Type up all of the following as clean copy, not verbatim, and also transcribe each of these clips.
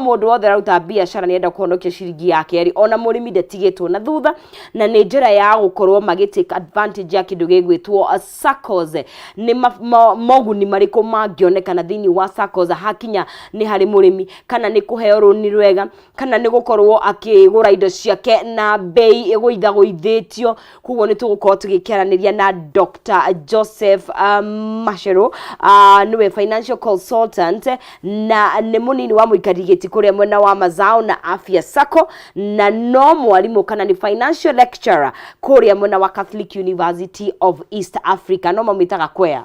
Mũndũ wothe ũraruta biacara nĩ enda kũhonokia ciringi yake rĩ, ona mũrĩmi ndatigĩtwo na thutha, na nĩ njĩra ya gũkorwo magĩ take advantage ya kĩndũ gĩgwĩtwo SACCOs. Nĩ moguni marĩkũ mangĩonekana thĩinĩ wa SACCOs hakinya nĩ harĩ mũrĩmi, kana nĩ kũheo rũni rwega, kana nĩ gũkorwo akĩgũra indo ciake na mbei ĩgũithagũithĩtio. Koguo nĩ tũgũkorwo tũgĩkĩaranĩria na Dr. Joseph Macheru, nĩwe financial consultant na nĩ mũnini wa mũikarĩri gĩtĩ kũrĩa mwena wa Mazao na Afya Sacco, na no mwarimũ kana nĩ financial lecturer kũrĩa mwena wa Catholic University of East Africa, no mamwĩtaga kwea.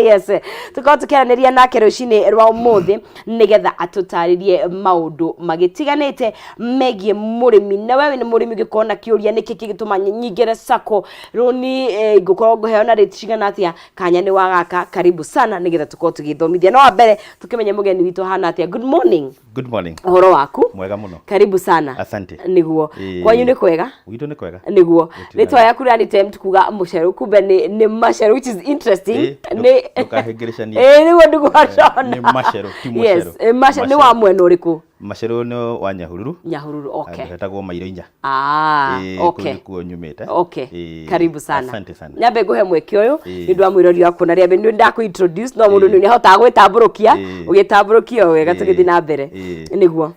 Yes, tũkorwo tũkĩaranĩria nake rũcinĩ rwa ũmũthĩ nĩgetha atũtarĩrie maũndũ magĩtiganĩte megiĩ mũrĩmi. Na wewe nĩ mũrĩmi, ũngĩkorwo na kĩũria nĩkĩ kĩgĩtũma nyingĩre sacco, rũni ngũkorwo ngũheo na rate cigana atĩa, kanya nĩ wagaka, karibu sana nĩgetha tũkorwo tũgĩthomithia. No wa mbere tũkĩmenye mũgeni witũ hana atĩa. Good morning. Good morning. Ũhoro waku? Mwega mũno. Karibu sana. Asante. Nĩguo. Kwanyu nĩ kwega? Gwitũ nĩ kwega. Nĩguo. Rĩtwa rĩaku rĩrani tempt kuga mũceru, kumbe nĩ maceru, which is interesting. Nĩ ndũkahĩngĩrĩcanie. Ĩĩ, nĩguo ndiguacona. Nĩ maceru, ti Yes. mũceru. Maceru nĩ wa mwena ũrĩkũ? Maceru nĩ wa Nyahururu. Nyahururu, okay. Handũ hetagwo Mairo Inya. Ah, okay. Kũu nĩkuo nyumĩte. Okay. Karibu sana. Asante sana. Nyambe nguhe mweke ũyũ nĩ ũndũ wa mwĩrori waku na rĩa mbere nĩ ndakũ introduce, no mũndũ nĩ ahotaga gwĩtambũrũkia. Ũgĩtambũrũkia o wega, tũgĩthiĩ na mbere. Nĩguo.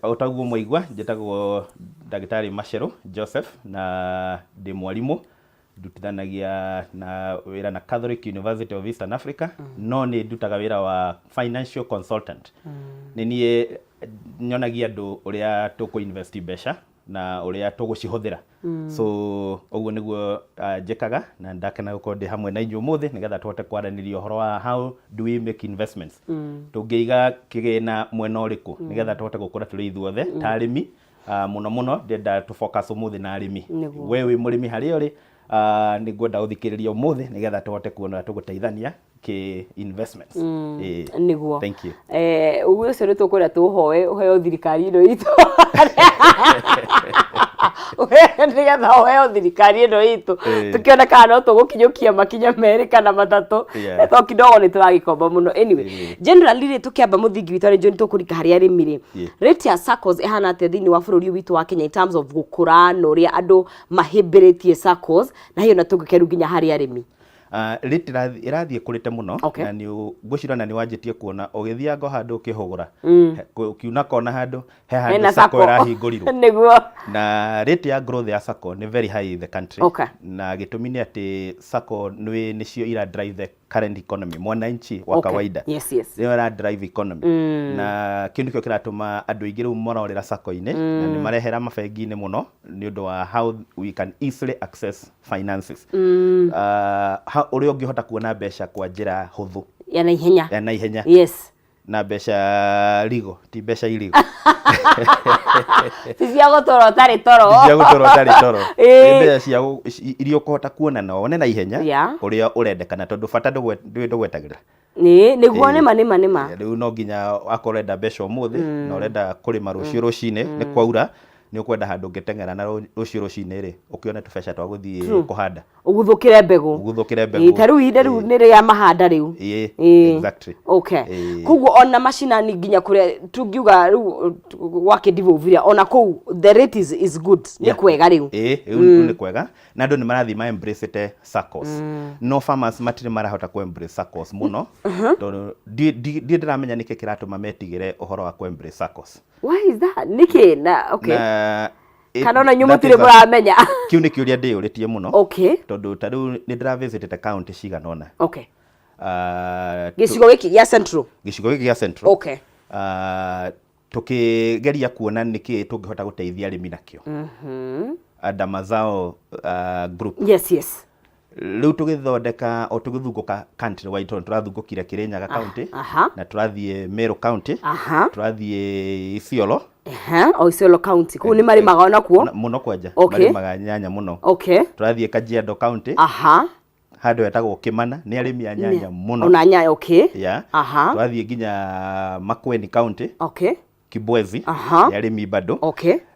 O taguo mwaigua, njĩtagwo ndagĩtarĩ Maceru Joseph na ndĩ mwarimũ, ndutithanagia na wĩra na Catholic University of Eastern Africa, no nĩ ndutaga wĩra wa financial consultant. Nĩ niĩ nyonagia andũ ũrĩa tũkũ invest mbeca na ũrĩa tũgũcihũthĩra. So ũguo nĩguo njĩkaga, na ndakena gũkorwo ndĩ hamwe na inyuĩ ũmũthĩ nĩgetha tũhote kwaranĩria ũhoro wa how do we make investments, tũngĩiga kĩgĩna mwena ũrĩkũ nĩgetha tũhote gũkũra tũrĩ ithuothe ta arĩmi. Mũno mũno ndĩrenda tũ focus ũmũthĩ na arĩmi. We wĩ mũrĩmi harĩa ũrĩ, nĩ ngwenda ũthikĩrĩrie ũmũthĩ nĩgetha tũhote kuona ũrĩa tũgũteithania kĩ investments. Nĩguo. Thank you. Ũguo ũcio nĩ tũkwenda tũhoe ũheo thirikari ĩno itũ, nĩgetha ũheo thirikari ĩno itũ, tũkĩone kana no tũgũkinyũkia makinya 2 kana 3, to kidogo nĩ tũragĩkomba mũno. Anyway, generally rĩ, tũkĩamba mũthingi witũ arĩ nĩ tũkũrika harĩ arĩmi rĩ, rate ya SACCOs ĩhana atĩa thĩinĩ wa bũrũri ũyũ witũ wa Kenya in terms of gũkũra na ũrĩa andũ mahĩmbĩrĩtie SACCOs, na hiyo na tũngĩkeru nginya harĩ arĩmi? Rate ĩrathiĩ ĩkũrĩte mũno. Na nĩ ngwĩciria na nĩ wanjĩtie kuona ũgĩthianga handũ ũkĩhũgũra, ũkiuna kona handũ he handũ hena sacco SACCO ĩrahingũrirwo. Na rate ya growth ya sacco nĩ very high in the country. Na gĩtũmi nĩ atĩ sacco nĩ nĩcio ira drive the current economy, mwananchi wa kawaida nĩyo ĩra drive economy, na kĩu nĩkĩo kĩratũma andũ aingĩ rĩu marorĩra sacco-inĩ na nĩ marehera mabengi-inĩ mũno nĩ ũndũ wa how we can easily access finances, ũrĩa ũngĩhota kuona mbeca kwa njĩra hũthũ ya naihenya, ya naihenya, na mbeca rigo, ti mbeca irigo. Ti cia gũtũra ũtarĩ toro. Ti cia gũtũra ũtarĩ toro. Nĩ mbeca cia iria ũkũhota kuona na wone na ihenya ũrĩa ũrendekana, tondũ bata ndũĩ ndũgwetagĩrĩra. Nĩ nĩguo, nĩma nĩma nĩma. Rĩu no nginya akorwo ũrenda mbeca ũmũthĩ na ũrenda kũrĩma rũciũ rũcinĩ, nĩ kwaura, nĩ ũkwenda handũ ũngĩteng'era na rũciũ rũcinĩ rĩ, ũkĩone tũbeca twa gũthiĩ kũhanda. Ũguthũkĩre mbegũ. Ũguthũkĩre mbegũ. Ta rĩu ihinda rĩu nĩ rĩa mahanda rĩu. Ĩĩ, exactly. Koguo ona macinani nginya kũrĩa tungiuga rĩu gwa kĩndivũviria, ona kũu the rate is good, nĩ kwega rĩu. Ĩĩ, rĩu nĩ kwega na andũ nĩ marathiĩ ma embrace SACCOs, no farmers matirĩ marahota ku embrace SACCOs mũno, tondũ ndirĩ ndĩramenya nĩkĩ kĩratũma metigĩre ũhoro wa ku embrace SACCOs. Why is that? Nĩkĩ? Na okay. Na Kana ona inyuĩ that mũtirĩ is mũramenya? Kĩu nĩ kĩũria ndĩyũrĩtie mũno, tondũ ta rĩu nĩ ndĩravisitĩte county cigana ũna. Gĩcigo gĩkĩ gĩa Central? Gĩcigo gĩkĩ gĩa Central. Tũkĩgeria kuona nĩkĩ tũngĩhota gũteithia arĩmi nakĩo under Mazao group. Rĩu tũgĩthondeka o tũgĩthungũka country wide, tondũ tũrathungũkire Kirinyaga county, na tũrathiĩ Meru county, tũrathiĩ Isiolo. Aha, o Isiolo county kũu nĩ marĩmaga ona kuo? Mũno kwanja. Marĩmaga nyanya mũno. Tũrathiĩ Kajiado county, handũ hetagwo Kimana, nĩ arĩmi a nyanya mũno. Ona nyanya, okay. Yeah. Tũrathiĩ nginya Makueni county, Kibwezi, nĩ arĩmi bado.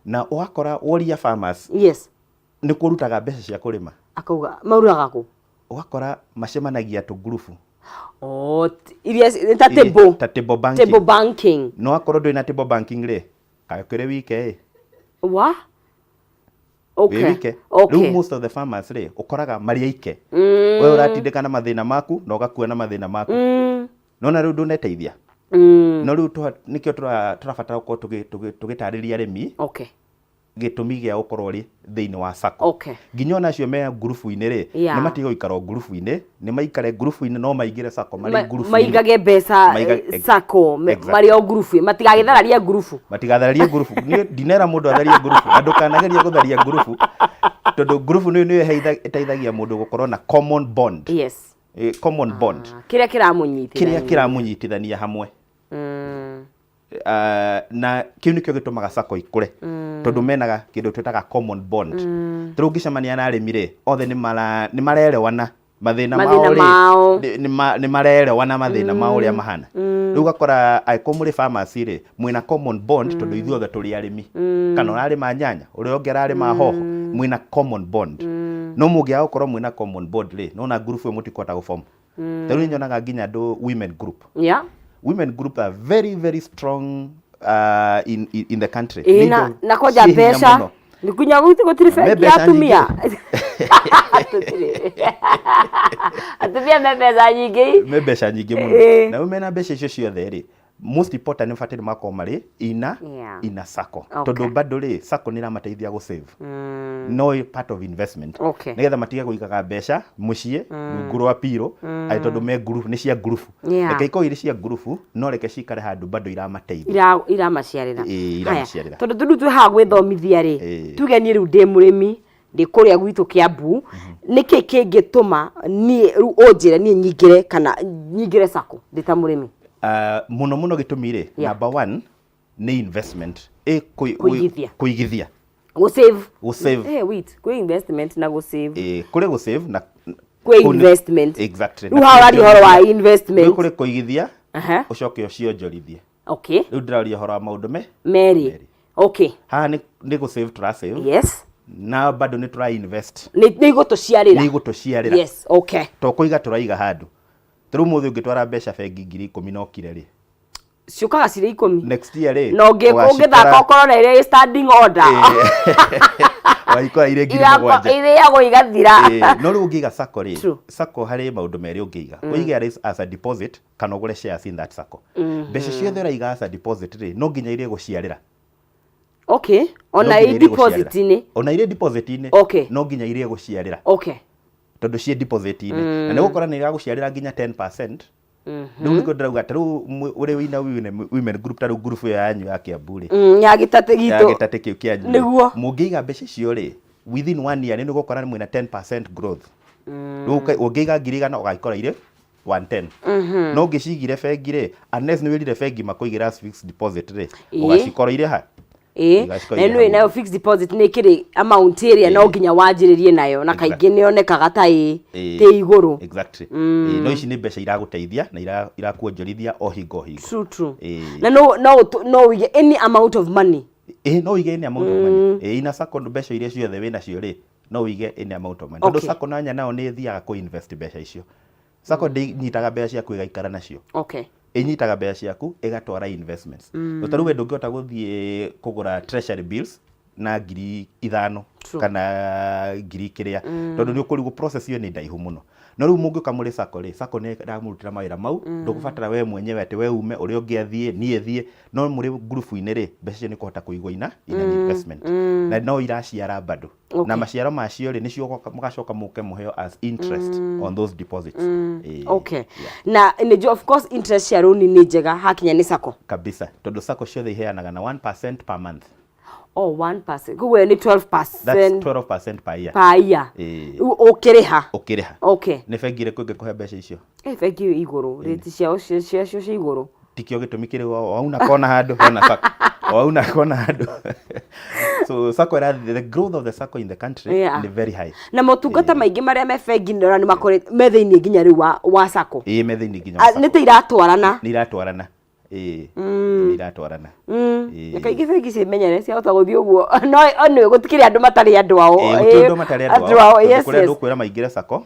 Na ũgakora woria farmers nĩ kũrutaga mbeca cia kũrĩma, Akauga maruraga kũ? Ũgakora macemanagia tũngurubu. Oh, iria ta table. Ta table banking. Table banking. No akorwo ndũrĩ na table banking rĩ, kaĩ ũkĩrĩ wike ĩ? Wa? Wĩ Okay. wike. Okay. Rĩu most of the farmers rĩ, ũkoraga marĩ aike. We ũratindĩka na mathĩna maku na ũgakua na mathĩna maku. Nona rĩu ndũneteithia. No rĩu nĩkĩo tũrabatara gũkorwo tũgĩtarĩria arĩmi gĩtũmi gĩa gũkorwo rĩ thĩinĩ wa sacco. Nginya ona acio me ngurubu-inĩ rĩ, nĩ matige gũikara o ngurubu-inĩ, nĩ maikare ngurubu-inĩ no maingĩre sacco marĩ ngurubu-inĩ. Maigage mbeca sacco marĩ o ngurubu, matigagĩthararie ngurubu. Matigathararie ngurubu. Niĩ ndinera mũndũ atharie ngurubu, na ndũkanagerie gũtharia ngurubu, tondũ ngurubu nĩyo ĩteithagia mũndũ gũkorwo na common bond. Common bond. Kĩrĩa kĩramũnyitithania. Kĩrĩa kĩramũnyitithania hamwe. Na kĩu nĩkĩo gĩtũmaga sacco ikũre, tondũ menaga kĩndũ twĩtaga common bond. Tarĩu ũngĩcemania na arĩmi rĩ, othe nĩ marerewana mathĩna mao Mathĩna rĩ, mao. Nĩ marerewana mathĩna mao ũrĩa mahana. Rĩu ũgakora angĩkorwo mũrĩ farmers rĩ, mwĩna common bond tondũ ithuothe tũrĩ arĩmi. Kana ũrarĩma nyanya, ũrĩa ũngĩ ararĩma hoho, mwĩna common bond. No mũngĩaga gũkorwo mwĩna common bond rĩ, nona group ĩyo mũtikũhota gũform. Tarĩu nĩ nyonaga nginya andũ women group. Women group are very very strong in the country. Ĩĩ, Nĩ indo na kwanja ciĩ hinya mbeca. mũno. Nĩ kunya gũtirĩ Me bengi ya mbeca atumia. nyingĩ. Tũtirĩ. Atumia me mbeca nyingĩ. Me mbeca nyingĩ mũno. Ĩĩ. Na rĩu mena mbeca icio ciothe rĩ, most important nĩ bataire makorwo marĩ ina sacco. Tondũ bado rĩ, sacco nĩ ĩramateithia gũ save. No ĩ part of investment. Nĩgetha matige kũigaga mbeca mũciĩ rungu rwa pillow, atĩ tondũ me ngurubu, nĩ cia ngurubu. Reke ikorwo irĩ cia ngurubu, no reke cikare handũ bado iramateithia. Iramaciarĩra. Ĩĩ, Haya, iramaciarĩra. tondũ tondũ twĩ haha gwĩthomithia rĩ, tuge niĩ rĩu ndĩ mũrĩmi, ndĩ kũrĩa gwitũ Kiambu, nĩkĩ kĩngĩtũma niĩ rĩu ũnjĩre niĩ nyingĩre kana nyingĩre sacco ndĩ ta mũrĩmi? Mũno mũno gĩtũmi rĩ, number one nĩ investment. Ĩ, Kũigithia. kũigithia. Gũ save. Gũ save. Wait, kwĩ investment na gũ save. Ĩ, kũrĩ gũ save na Kwĩ kũu nĩ investment. Exactly. Rĩu haha ũraria ũhoro wa investment. Rĩu kũrĩ kũigithia, ũcoke ũcionjorithie. Rĩu ndĩraria ũhoro wa maũndũ Merĩ. merĩ. Haha nĩ gũ save tũra save. Na bado nĩ tũra invest. Nĩ igũtũciarĩra. Nĩ igũtũciarĩra. Yes, okay. To kũiga tũraiga handũ. Tarĩu ũmũthĩ ũngĩtwara mbeca bengi 10,000 na ũkire rĩ, Ciũkaga cirĩ 10. Next year rĩ, Na ũgacikora ũngĩthaka ũkorwo na ĩrĩa ĩ standing order. Ũgacikora irĩ 7,000. Irĩagwo igathira. Ĩĩ, no rĩu ũngĩiga sacco rĩ, True. sacco harĩ maũndũ merĩ ũngĩiga. Ũige as a deposit kana ũgũre shares in that sacco. Mbeca ciothe ũraiga as a deposit rĩ, no nginya irĩ gũciarĩra. Okay. Ona No ĩ nginya irĩ gũciarĩra. deposit-inĩ. Ona irĩ deposit-inĩ. No nginya irĩ gũciarĩra. Tondũ ciĩ deposit-inĩ. Na nĩ ũgũkora nĩ iragũciarĩra nginya 10%. Rĩu nĩkĩo ndĩrauga ta rĩu ũrĩ wĩna women group, ta rĩu group ĩyo yanyu ya Kiambu rĩ. Ya gĩtatĩ Ya gitũ. gĩtatĩ kĩu kĩanyu rĩ. Nĩguo. Mũngĩiga mbeca icio rĩ, within 1 year nĩ ũgũkora mwĩna 10% growth. Rĩu ũngĩiga 100,000 ũgagĩkora irĩ 110. No ũngĩcigire bengi rĩ, unless nĩ wĩrire bengi makũigĩra as fixed deposit rĩ, ũgacikorwo irĩ ha? Igacikorwo Na irĩ nĩ hau. Nayo fixed deposit nĩ ĩkĩrĩ amount ĩrĩa no nginya wanjĩrĩrie nayo, na kaingĩ nĩ yonekaga ta ĩ igũrũ. Exactly. Ĩĩ, no ici nĩ mbeca iragũteithia na irakuonjorithia o hingo o hingo. True, true. Ĩĩ. Na no ũige any amount of money. Ĩĩ, no ũige any amount of money. Ĩĩ, ina sacco mbeca iria ciothe wĩ nacio rĩ, no ũige any amount of money. Tondũ sacco nanya nayo nĩ ĩthiaga kũ invest mbeca icio. Sacco ndĩnyitaga mbeca ciaku ĩgaikara nacio. Ĩnyitaga mbeca ciaku ĩgatwara investments. Ta rĩu we ndũngĩhota gũthiĩ kũgũra treasury bills na 5,000 kana ngiri kĩrĩa, tondũ nĩ ũkũrigwo process ĩyo nĩ ndaihu mũno. No rĩu mũngĩũka mũrĩ sacco rĩ, sacco nĩ ĩramũrutĩra mawĩra mau, ndũgũbatara we mwenyewe atĩ we ume ũrĩa ũngĩ athiĩ, niĩ thiĩ, no mũrĩ ngurubu-inĩ rĩ, mbeca icio nĩ ũkũhota kũigwo ina investment. Na no iraciara bado. Na maciaro macio rĩ, nĩcio mũgacoka mũke mũheo as interest on those deposits. Na nĩnjũĩ of course interest cia rũni nĩ njega hakinya nĩ sacco. Kabisa, tondũ sacco ciothe iheanaga na 1% per month. Oh, 1%. Koguo ĩyo nĩ 12% That's 12% per year. per year. Ĩĩ. Rĩu ũkĩrĩha. Ũkĩrĩha. Nĩ bengi ĩrĩkũ ĩngĩkũhe mbeca icio? Bengi ĩyo igũrũ, rate ciao ciacio cia igũrũ. Tikio gĩtũmi kĩrĩ wauna kona handũ hena sacco. Wauna kona handũ. So sacco ĩrathiĩ, the growth of the sacco in the country nĩ very high. Na motungata maingĩ marĩa me bengi ndĩrona nĩ makoretwo me thĩinĩ nginya rĩu wa sacco. Ĩĩ, me thĩinĩ nginya wa Nĩ sacco. ta iratwarana. Nĩ iratwarana. Ĩĩ. Nĩ iratwarana. Ĩĩ. Na kaingĩ bengi ciĩmenyere ciahota gũthiĩ ũguo. No anyway, gũtikĩrĩ andũ matarĩ andũ ao. Ĩĩ, gũtirĩ andũ matarĩ andũ Andũ ao, ao. Tondũ yes, kũrĩ andũ yes. ũkwĩra maingĩre sacco,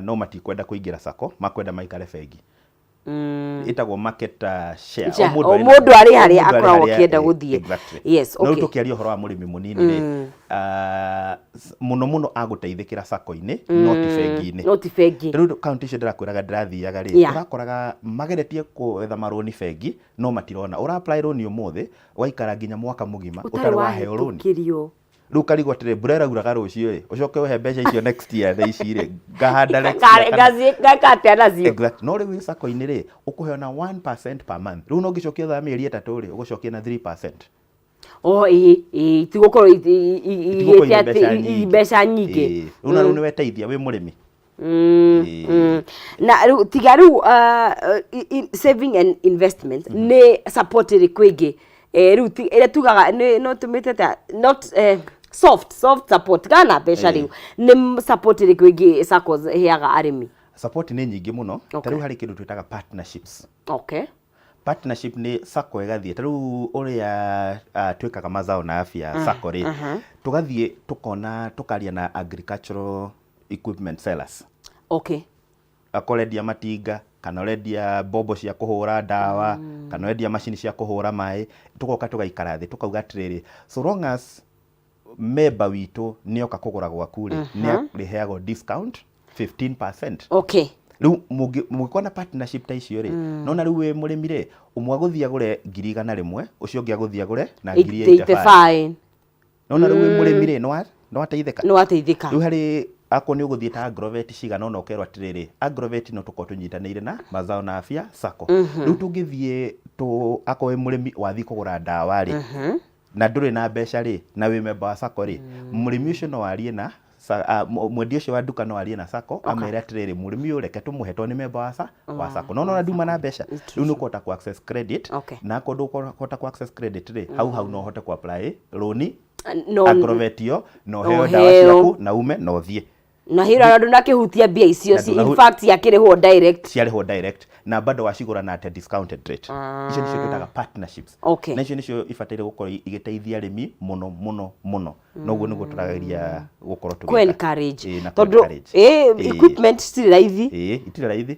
no matikwenda kũingĩra sacco, makwenda maikare bengi. Ĩtagwo market share. Share. O O mũndũ mũndũ arĩ harĩa o mũndũ arĩ akoragwo harĩa, akĩenda gũthiĩ. Exactly. No rĩu tũkĩaria ũhoro wa mũrĩmi mũnini rĩ, mũno mũno agũteithĩkĩra sacco-inĩ, no ti bengi-inĩ. No ti bengi. Rĩu kaunti icio ndĩrakwĩraga ndĩrathiaga rĩ, ũrakoraga mageretie gwetha marũni bengi no matirona. Ũra apply rũni ũmũthĩ, ũgaikara nginya mwaka mũgima ũtarĩ ũtarĩ waheo rũni. Wahĩtũkĩrio. Rĩu ũkarigwo atĩrĩ, mbura ĩrauraga rũciũ ĩ, ũcoke ũhe mbeca icio next year thaa ici rĩ, ngahanda next year kana Ngeka atĩa nacio? Exactly. No rĩu wĩ sacco-inĩ rĩ, ũkũheo na 1% per month. Rĩu no ũngĩcokia thutha wa mĩeri 3 rĩ, ũgũcokia na 3%. O ĩĩ, itigũkorwo Itigũkorwo igĩte irĩ atĩ mbeca nyingĩ. Mbeca nyingĩ. Ĩĩ. Rĩu na rĩu nĩ weteithia wĩ mũrĩmi. Ĩĩ. Na rĩu tiga rĩu saving and investment, nĩ support ĩrĩkũ ĩngĩ? Rĩu ĩrĩa tugaga nĩ no tũmĩte ta not soft support kana mbeca. Rĩu nĩ support ĩrĩkũ ĩngĩ SACCOs ĩheaga arĩmi? Support nĩ nyingĩ mũno. Ta rĩu harĩ kĩndũ twĩtaga partnerships. Partnership nĩ sacco ĩgathiĩ, ta rĩu ũrĩa twĩkaga Mazao na Afya Sacco rĩ, tũgathiĩ tũkona, tũkaria na agricultural equipment sellers. Akorwo ũrendia matinga kana ũrendia mbombo cia kũhũra ndawa kana ũrendia macini cia kũhũra maĩ, tũgoka tũgaikara thĩ tũkauga atĩrĩrĩ, so long as member witũ nĩoka kũgũra gwaku rĩ, nĩ arĩheagwo discount 15%. Rĩu mũngĩkorwo na partnership ta icio rĩ, nona rĩu wĩ mũrĩmi rĩ, ũmwe agũthiĩ agũre 100,000, ũcio ũngĩ agũthiĩ agũre na 85,000. 85. Nona rĩu wĩ mũrĩmi rĩ, nĩ wateithĩka. Nĩ wateithĩka. Rĩu harĩ akorwo nĩ ũgũthiĩ ta agrovet cigana ũna, ũkerwo atĩrĩrĩ, agrovet no tũkorwo tũnyitanĩire na Mazao na Afya Sacco. Rĩu tũngĩthiĩ tũ akorwo wĩ mũrĩmi wathiĩ kũgũra ndawa rĩ, na ndũrĩ na mbeca rĩ, na wĩ member wa sacco rĩ, mũrĩmi ũcio no arie na mwendia ũcio wa nduka, no arie na sacco amere atĩrĩrĩ, mũrĩmi ũyũ reke tũmũhe tondũ nĩ member wa sacco. No nona nduma na mbeca, rĩu nĩ ũkũhota ku access credit. Na akorwo ndũkũhota ku access credit rĩ, hau hau no ũhote ku apply rũni no agrovet ĩyo na ũheo No ndawa ũheo. ciaku na ume na ũthiĩ. Na hĩro na ndũnakĩhutia mbia icio Na in fact yakĩrĩhwo direct. Ciarĩhwo direct na bado wacigũra na at a discounted rate. Icio nĩcio twĩtaga partnerships. Na icio nĩcio ibataire gũkorwo igĩteithia arĩmi mũno mũno mũno. Noguo nĩguo tũrageria gũkorwo tũgĩka. Ku encourage. Ĩĩ, na tondũ encourage. Equipment citirĩ raithi. Ĩĩ, itirĩ raithi.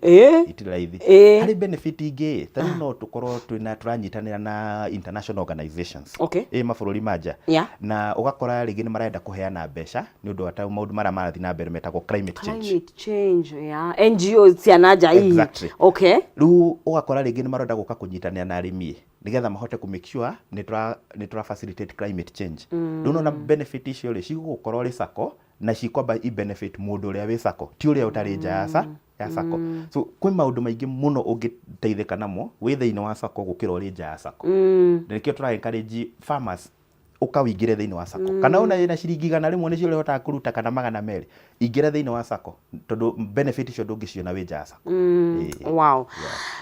Itirĩ raithi. Harĩ benefit ingĩ, ta rĩu no tũkorwo twĩna tũranyitanĩra na international organizations, ĩ mabũrũri ma nja, na ũgakora rĩngĩ nĩ marenda kũheana mbeca nĩ ũndũ wa ta maũndũ marĩa marathiĩ na mbere metagwo climate change. Climate change, yeah. NGO cia nanja hihi. Exactly. Rĩu ũgakora rĩngĩ nĩ marenda gũka kũnyitanĩra na arĩmi nĩgetha mahote kũ make sure nĩ tũra facilitate climate change. Rĩu nona benefit icio rĩ, cigũgũkorwo rĩ sacco na cikwamba i benefit mũndũ ũrĩa wĩ sacco, ti ũrĩa ũtarĩ nja ya sacco. So kwĩ maũndũ maingĩ mũno ũngĩteithĩka namo wĩ thĩinĩ wa sacco gũkĩra ũrĩ nja ya sacco. Na nĩkĩo tũra encourage farmers ũka ũingĩre thĩinĩ wa sacco. Kana ona wĩna ciringi 100 nĩcio ũrĩhotaga kũruta kana 200, ingĩra thĩinĩ wa sacco tondũ benefit icio ndũngĩciona wĩ nja ya sacco. Ĩĩ. Wow,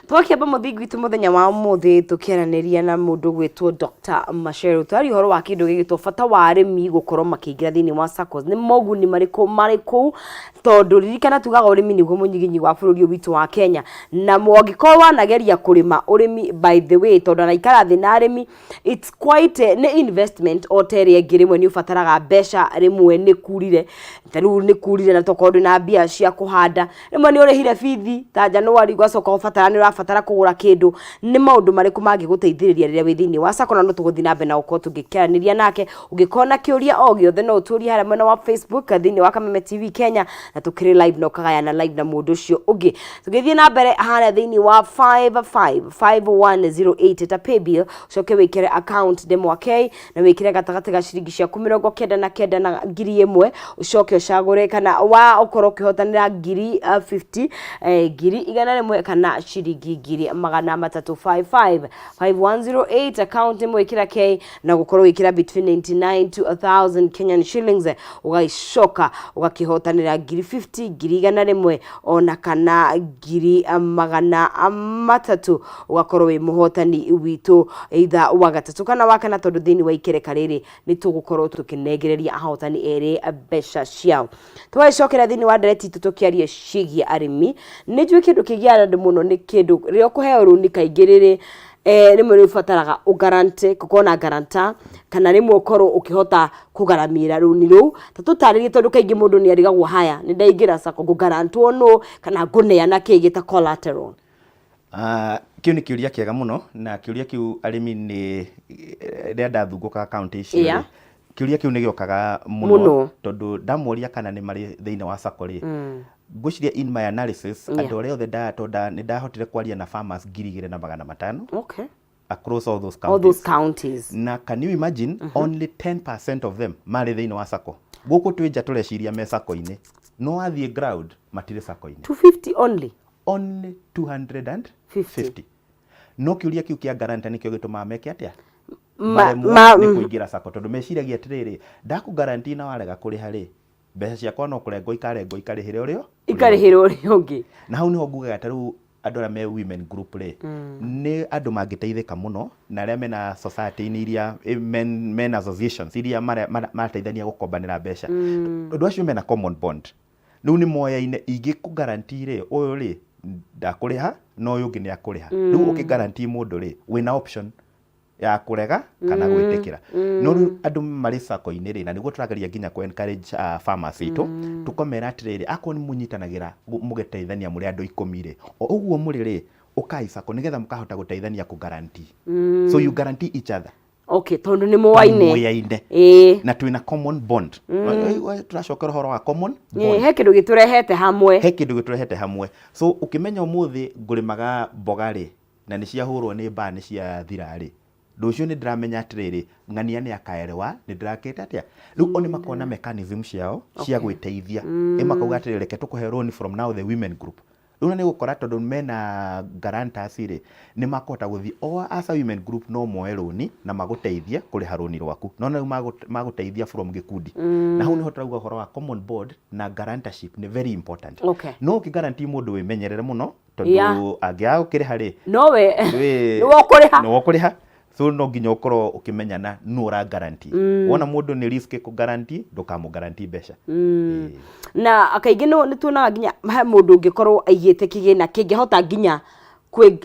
twakĩamba mũthingi witũ mũthenya wa ũmũthĩ tũkĩaranĩria na mũndũ gwĩtwo Dr. Macheru, twaria ũhoro wa kĩndũ gĩgĩtwo bata wa arĩmi gũkorwo makĩingĩra thĩinĩ wa SACCOs, nĩ moguni marĩkũ marĩ kũu, tondũ ririkana tugaga ũrĩmi nĩguo mũnyiginyi wa bũrũri ũyũ witũ wa Kenya. Na mũngĩkorwo wanageria kũrĩma ũrĩmi, by the way, tondũ anaikara thĩ na arĩmi, it's quite nĩ investment o ta ĩrĩa ĩngĩ. Rĩmwe nĩ ũbataraga mbeca, rĩmwe nĩ kurire, ta rĩu nĩ kurire na tokorwo ndwĩna mbia cia kũhanda, rĩmwe nĩ ũrĩhire bithi ta January, ũgacoka ũbatara nĩ ũrabatara kũgũra kĩndũ. Nĩ maũndũ marĩkũ mangĩgũteithĩrĩria rĩrĩa wĩ thĩinĩ wa sacco? Na no tũgũthiĩ na mbere na gũkorwo tũgĩkĩaranĩria nake. Ũngĩkorwo na kĩũria o gĩothe, no ũtũrie harĩa mwena wa Facebook thĩinĩ wa Kameme TV Kenya, na tũkĩrĩ live na ũkagayana live na mũndũ ũcio ũngĩ. Tũgĩthiĩ na mbere harĩa thĩinĩ wa 555108 ta paybill, ũcoke wĩkĩre account ndemwa K na wĩkĩre gatagatĩ ga ciringi ciaku 99 na 1,000, ũcoke ũcagũre kana wa ũkorwo ũkĩhotanĩra 50,000, 100,000 kana ciringi 300,000. 55 5108 account ĩmwe, ĩkĩra K na gũkorwo wĩkĩra between 99 to 1000 Kenyan shillings, ũgagĩcoka ũgakĩhotanĩra 50,000, 100,000 ona kana 300,000, ũgakorwo wĩ mũhotani witũ either wa gatatũ kana wa kana, tondũ thĩinĩ wa ikereka rĩrĩ nĩ tũgũkorwo tũkĩnengereria ahotani erĩ mbeca ciao. Tũgagĩcokera thĩinĩ wa ndereti itũ tũkĩaria ciĩgiĩ arĩmi. Nĩ njũĩ kĩndũ kĩgiaga andũ mũno nĩ kĩndũ rĩrĩa ũkũheo rũni, kaingĩ rĩrĩ rĩmwe nĩ ũbataraga ũgarante, gũkorwo na guarantor, kana rĩmwe ũkorwo ũkĩhota kũgaramĩra rũni rũu. Ta tũtarĩrie, tondũ kaingĩ mũndũ nĩ arigagwo, haya, nĩ ndaingĩra sacco, ngũgarantwo nũ kana ngũneana kĩ gĩta collateral? Ah, kĩu nĩ kĩũria kĩega mũno na kĩũria kĩu arĩmi nĩ rĩrĩa ndathungũkaga kaũntĩ icio rĩ, kĩũria kĩu nĩ gĩũkaga mũno Mũno. tondũ ndamoria kana nĩ marĩ thĩinĩ wa sacco rĩ, ngwĩciria in my analysis andũ arĩa othe tondũ nĩ ndahotire kwaria na farmers 2500 across all those All those counties. counties. Na can you imagine only 10% of them marĩ thĩinĩ wa sacco. Gũkũ twĩ nja tũreciria me sacco-inĩ, no wathiĩ ground matirĩ sacco-inĩ. 250 only? Only 250. No kĩũria kĩu kĩa guarantee nĩkĩo gĩtũmaga meke atĩa? Maremwo nĩ kũingĩra sacco tondũ meciragia atĩrĩrĩ, ndakũ guarantee na warega kũrĩha rĩ, mbeca ciakwa no kũrengwo ikarengwo ikarĩhĩre ũrĩa ikarĩhĩra ũrĩa ũngĩ. Na hau nĩho ngugaga ta rĩu andũ arĩa me women group rĩ, nĩ andũ mangĩteithĩka mũno, na arĩa mena society-inĩ iria men associations iria marateithania gũkombanĩra mbeca, tondũ acio mena common bond. Rĩu nĩ moyaine, ingĩkũ guarantee rĩ, ũyũ rĩ ndakũrĩha na ũyũ ũngĩ nĩ akũrĩha. Rĩu ũkĩ guarantee mũndũ rĩ, wĩna option ya kũrega kana gwĩtĩkĩra. No rĩu andũ marĩ sacco-inĩ rĩ, na nĩguo tũrageria nginya kũ encourage farmers aitũ, tũkamera atĩrĩrĩ, akorwo nĩ mũnyitanagĩra mũgeteithania mũrĩ andũ 10 rĩ, o ũguo mũrĩ rĩ, ũkai sacco nĩgetha mũkahota gũteithania kũ guarantee. So you guarantee each other. Okay, tondũ nĩ mũwaine. Mũyaine. Na twĩna common bond. Tũracokera ũhoro wa common bond. He kĩndũ gĩtũrehete hamwe. He kĩndũ gĩtũrehete hamwe. So ũkĩmenya ũmũthĩ ngũrĩmaga mboga rĩ, na nĩ ciahũrwo nĩ mbaa nĩ ciathira rĩ, rũciũ nĩ ndĩramenya atĩrĩrĩ, ng'ania nĩ akaerewa nĩ ndĩrakĩte atĩa. Rĩu o nĩ makoragwo na mechanism ciao cia gwĩteithia. Ĩ makauga atĩrĩrĩ, reke tũkũhe loan from now the women group. Rĩu na nĩ ũgũkora tondũ mena guarantors rĩ, nĩ makũhota gũthiĩ o as a women group no moe rũni na magũteithie kũrĩha rũni rwaku. No rĩu magũteithia from gĩkundi. Na hau nĩho tũrauga ũhoro wa common board na guarantorship nĩ very important. No ũkĩ guarantee mũndũ wĩmenyerere mũno tondũ angĩaga gũkĩrĩha rĩ, nowe nĩwe ũkũrĩha. Nĩwe ũkũrĩha. So no nginya ũkorwo ũkĩmenyana nũ ũra guarantee. Wona mũndũ nĩ risk kũ guarantee, ndũkamũ guarantee mbeca. Na kaingĩ nĩ tuonaga nginya he mũndũ ũngĩkorwo aigĩte kĩgĩna kĩngĩhota nginya kwĩ